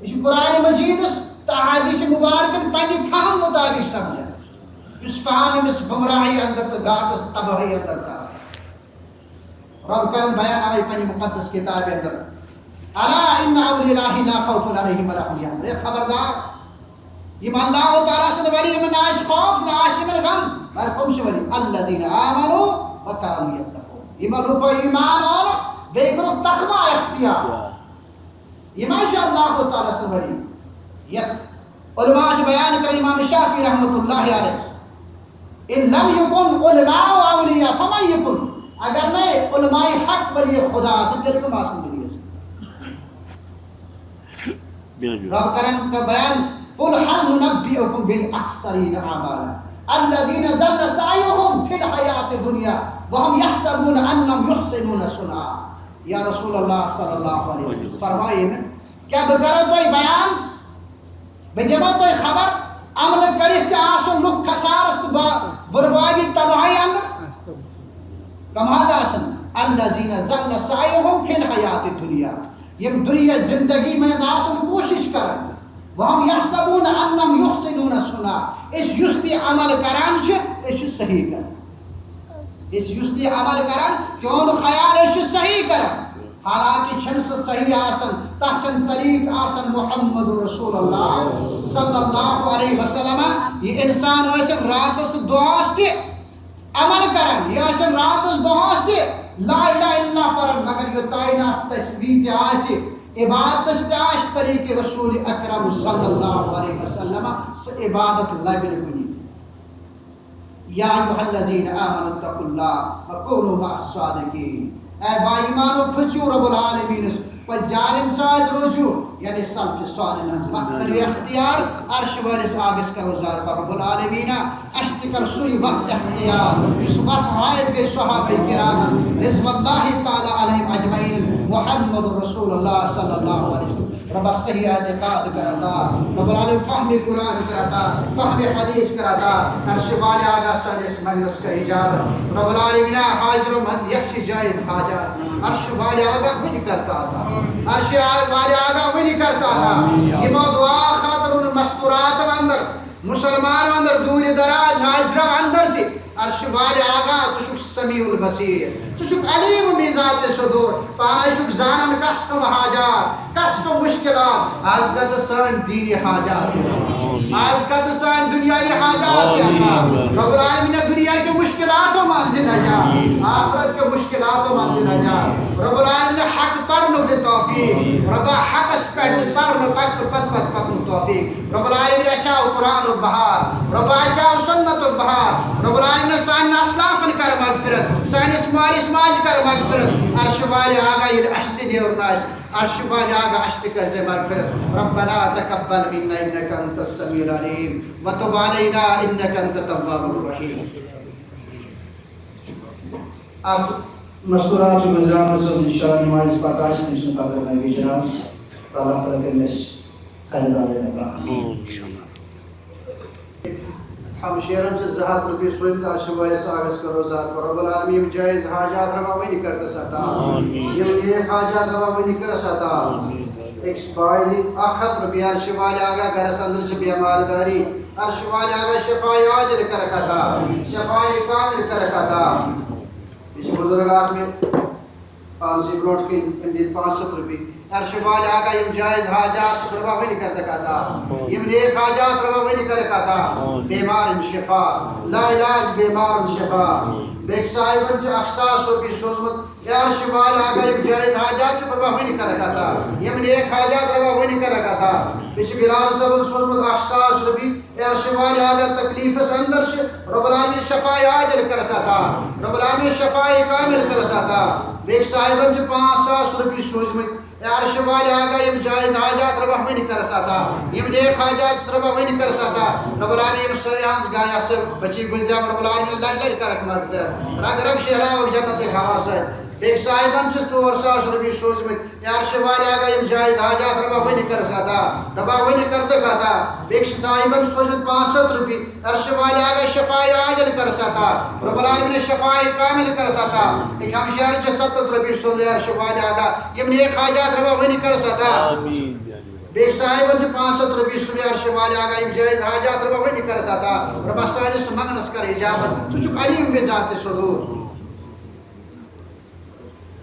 یہِ چھُ قرآن مجیدس تہٕ احادیث مبارکن پننہِ فہم مطابق سمجھان، یُس فہم أمِس گمراہی اندر تہٕ گاٹس تباہی اندر ترٛاوان۔ رب کرن بیان اوے پننہِ مقدس کتابہِ اندر، الا ان اولیاء اللہ لا خوف علیہم ولا هم یحزنون۔ اے خبردار، یِم اللہ تعالیٰ سٕنٛدۍ ولی، یِمن نہٕ آسہِ خوف، نہٕ آسہِ یِمن غم، مگر کٕم چھِ ولی؟ الذین آمنوا وکانوا یتقون۔ یِمو لُکو ایمان اونُکھ، بیٚیہِ کوٚرُکھ تقوی اختیار۔ یِمے چھِ اللہ تعالیٰ سٕنٛدۍ ولی۔ یتھ علماء چھِ بیان کران، امام شافعی رحمۃ اللہ علیہ، ان لم یکن علماء اولیاء فمن یکن۔ اگر نہٕ علماء حق ولی خدا آسن، تیٚلہِ کٕم آسن ولی آسن؟ رب کرن کا بیان، قل هل ننبئكم بالاخسرین اعمالا الذین ضل سعیهم فی الحیات الدنیا وهم یحسبون انهم یحسنون صنعا۔ یا رسول اللہ صلی اللہ علیہ وسلم، فرمائیے نا، کیا بہٕ کرو تۄہہِ بیان؟ بہٕ دِمو تۄہہِ خبر، عملہٕ کٔرِتھ تہِ آسن لُکھ خسارس تہٕ با-، بربادی تباہی اندر؟ کم حظ آسن؟ الذین ضل سعیهم فی الحیات الدنیا، یِم دُنیا زندگی منٛز آسن کوٗشِش کران، وهم یحسبون انهم یحسنون صنعا، أسۍ یُس تہِ عمل کران چھِ، أسۍ چھِ صحیح کران۔ أسۍ یُس تہِ عمل کران، تِہُنٛد خیال أسۍ چھِ صحیح کران۔ حالانکہ چھنہٕ سُہ صحیح آسان، تتھ چھنہٕ طریق آسان محمد رسول اللہ صلی اللہ علیہ وسلم۔ یہِ انسان ٲسِن راتس دۄہس تہِ عمل کران، یہِ ٲسِن راتس دۄہس تہِ لا الہ الا اللہ پران، مگر یوٚتانۍ نہٕ اتھ تسبیح تہِ آسہِ، عبادتس تہِ آسہِ طریق رسول اکرم صلی اللہ علیہ وسلم، سۄ عبادت لبہِ نہٕ کُنہِ۔ یا ایھا الذین آمنوا اتقوا اللہ وکونوا مع الصادقین۔ اے با ایمانو، پھرژِو رب العالمینس، پتہٕ زیادٕ سۭتۍ روٗزِو، یعنی سلف صالحن ہٕنٛز وتھ کٔرِو اختیار، عرش وٲلِس آگس کرو زیارت رب العالمین، اسہِ تہِ کر سُے وتھ اختیار، یُس وتھ ہایت گٔے صحابہ کرامن رضوان اللہ تعالیٰ علیہم اجمعین، محمد رسول اللہ صلی اللہ علیہ وسلم۔ ربس صحیح اعتقاد کر عطا، رب العالمین فہم قرآن کر عطا، فہم حدیث کر عطا، عرش والے آگاہ سٲنِس مجلس کر اجابت۔ رب العالمین حاضرو منٛز یس یہِ جائز حاجات، عرش والے آقا وٕنہِ کر تہٕ عطا۔ عرش والے آقا وٕنہِ کر تہٕ عطا۔ یِمو دعا خٲطرٕ ووٚن مستوراتو اندر، مسلمانو اندر، دوٗرِ دراز حاضرو اندر تہِ، عرش والے آقا، ژٕ چھُکھ سمیع البصیر، ژٕ چھُکھ علیم بذات صدور، پانے چھُکھ زانان کس کم حاجات، کس کم مشکلات۔ آز کر تہٕ سٲنۍ دینی حاجات تہِ عطا۔ آز کر تہٕ سٲنۍ دنیاوی حاجات تہِ عطا۔ رب العالمین، دنیا کیو مشکلاتو منٛز دِ نجات، آخرت کیو مشکلاتو منٛز دِ نجات۔ رب العالمین، حق پرنُک دِ توفیق۔ ربا، حقس پٮ۪ٹھ دِ پرنہٕ پتہٕ پتہٕ پتہٕ پکنُک توفیق۔ رب العالمین، اَسہِ آو قرآنُک بہار۔ ربا، اَسہِ آو سنتُک بہار۔ رب العالمین، سانٮ۪ن اسلافن کر مغفرت، سٲنِس مٲلِس ماجہِ کر مغفرت۔ عرش والے آقا ییٚلہِ اَسہِ تہِ نیرُن آسہِ، عرش والے آقا اَسہِ تہِ کر زِ مغفرت۔ ربنا تقبل منا انك انت السميع العليم وتب علينا انك انت التواب الرحيم۔ اکھ مستورات چھُ گُزریمٕژ حظ، انشاءاللہ نمازِ پتہٕ آسہِ تٔمۍ سُنٛد قبر نبی جناز، تہٕ اللہ تعالیٰ کٔرِنۍ اَسہِ خیرات عطا۔ ہمشیرن چھِ زٕ ہتھ رۄپیہِ سوٗزمٕتۍ عرش والِس آقس کرو زار پر۔ رب العالمین، یِم جٲیز حاجات روا وٕنہِ کر تس عطا۔ یِم نیک حاجات روا وٕنہِ کر تس عطا۔ أکِس بایہِ اکھ ہتھ رۄپیہِ، عرش والے آقا گرس اندر چھِ بیمار دٲری، عرش والے آقا شفاء عاجل کرکھ عطا، شفاء کامل کرکھ عطا۔ یہِ چھِ بزرگ اکھ مےٚ پانسٕے برونٛٹھ کِنۍ، أمۍ دِتۍ پانٛژھ ہتھ رۄپیہِ۔ عرش والے آقا، یِم جٲیز حاجات چھِ روا وٕنہِ کر تس عطا۔ یِم نیک حاجات روا وٕنہِ کرکھ عطا۔ بیمارن شفا، لا علاج بیمارن شفا۔ بیٚکہِ صاحبن چھِ اکھ ساس رۄپیہِ سوٗزمُت۔ اے عرش والے آقا، یِم جٲیز حاجات چھِ روا وٕنہِ کرکھ عطا۔ یِم نیک حاجات روا وٕنہِ کرکھ عطا۔ بیٚیہِ چھِ بلال صٲبن سوٗزمُت اکھ ساس رۄپیہِ۔ اے عرش والے آقا، تکلیفس اندر چھِ، رب العالمین شفاء عاجل کرس عطا، رب العالمین شفاء کامل کرس عطا۔ بیٚکہِ صاحبن چھِ پانٛژھ ساس رۄپیہِ سوٗزمٕتۍ۔ اے عرش والے آقا، یِم جٲیز حاجات روا وٕنہِ کرس عطا، یِم نیک حاجات روا وٕنہِ کرس عطا۔ رب العالمین، یِم سٲری ہنٛز گایا سٲر بچی گُزریمٕتۍ، رب العالمین لرِ لرِ کرکھ مغفرت، رگ رگ شہلاوکھ جنت ہوا سۭتۍ۔ بیٚکہِ صاحبن چھِ ژور ساس رۄپیہِ سوٗزمٕتۍ۔ اے عرش والے آقا، یِم جٲیز حاجات روا وٕنہِ کرس عطا، ربا وٕنہِ کر تہٕ عطا۔ بیٚکہِ چھِ صاحبن سوٗزمٕتۍ پانٛژھ ہتھ رۄپیہِ۔ عرش والے آقا، شفاء عاجل کرس عطا، رب العالمین شفاء کامل کرس عطا۔ أکۍ ہمشیرن چھِ ستھ ہتھ رۄپیہِ سوٗزمٕتۍ۔ عرش والے آقا، یِم نیک حاجات روا وٕنہِ کرس عطا۔ بیٚکہِ صاحبن چھِ پانٛژھ ہتھ رۄپیہِ سوٗزمٕتۍ۔ عرش والے آقا، یِم جٲیز حاجات روا وٕنہِ کرس عطا، ربا سٲنِس منگنس کر اجابت، ژٕ چھُکھ علیم بذات صدور۔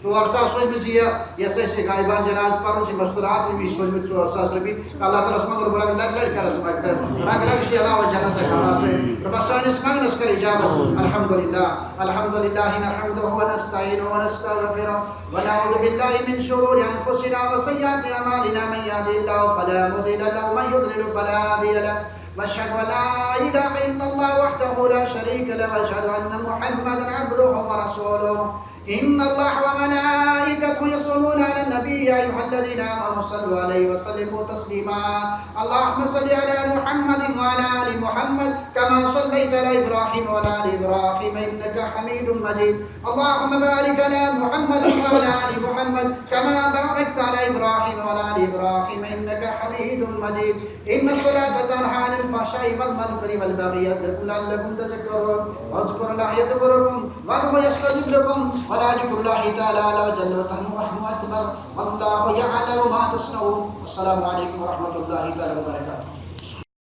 ژور ساس سوٗزمٕتۍ چھِ یہِ، یۄس اَسہِ غایبان جنازٕ پَرُن چھِ مستورات، أمۍ سوٗزمٕتۍ ژور ساس رۄپیہِ۔ اللہ تعالیٰ ہَس منٛگو رۄب العالمین لَٹہِ لَٹہِ کَرَس مغفرت۔ رگ رگ شیلاوَس جنت ہوا سۭتۍ۔ رۄبا سٲنِس منٛگنَس کَر اِجابت۔ الحمدللہ، الحمدللہ نحمده ونستعينه ونستغفره ونعوذ بالله من شرور أنفسنا وسيئات أعمالنا، من يهده الله فلا مضل له ومن يضلل فلا هادي له، وأشهد أن لا إله إلا الله وحده لا شريك له، وأشهد أن محمدا عبده ورسوله. إن الله وملائكته يصلون على النبي، يا أيها الذين آمنوا صلوا عليه وسلموا تسليما. اللهم صل على محمد وعلى آل محمد كما صليت على إبراهيم وعلى آل إبراهيم إنك حميد مجيد. اللهم بارك على محمد وعلى آل محمد كما باركت على إبراهيم وعلى آل إبراهيم إنك حميد مجيد. إن الصلاة تنهى عن الفحشاء والمنكر والبغي يعظكم لعلكم تذكرون. اذكروا الله يذكركم وادعوه يستجب لكم ولذكر الله تعالى أعلى وجل وتعالى أكبر. والله يعلم ما تصنعون. والسلام عليكم ورحمة الله تعالى وبركاته.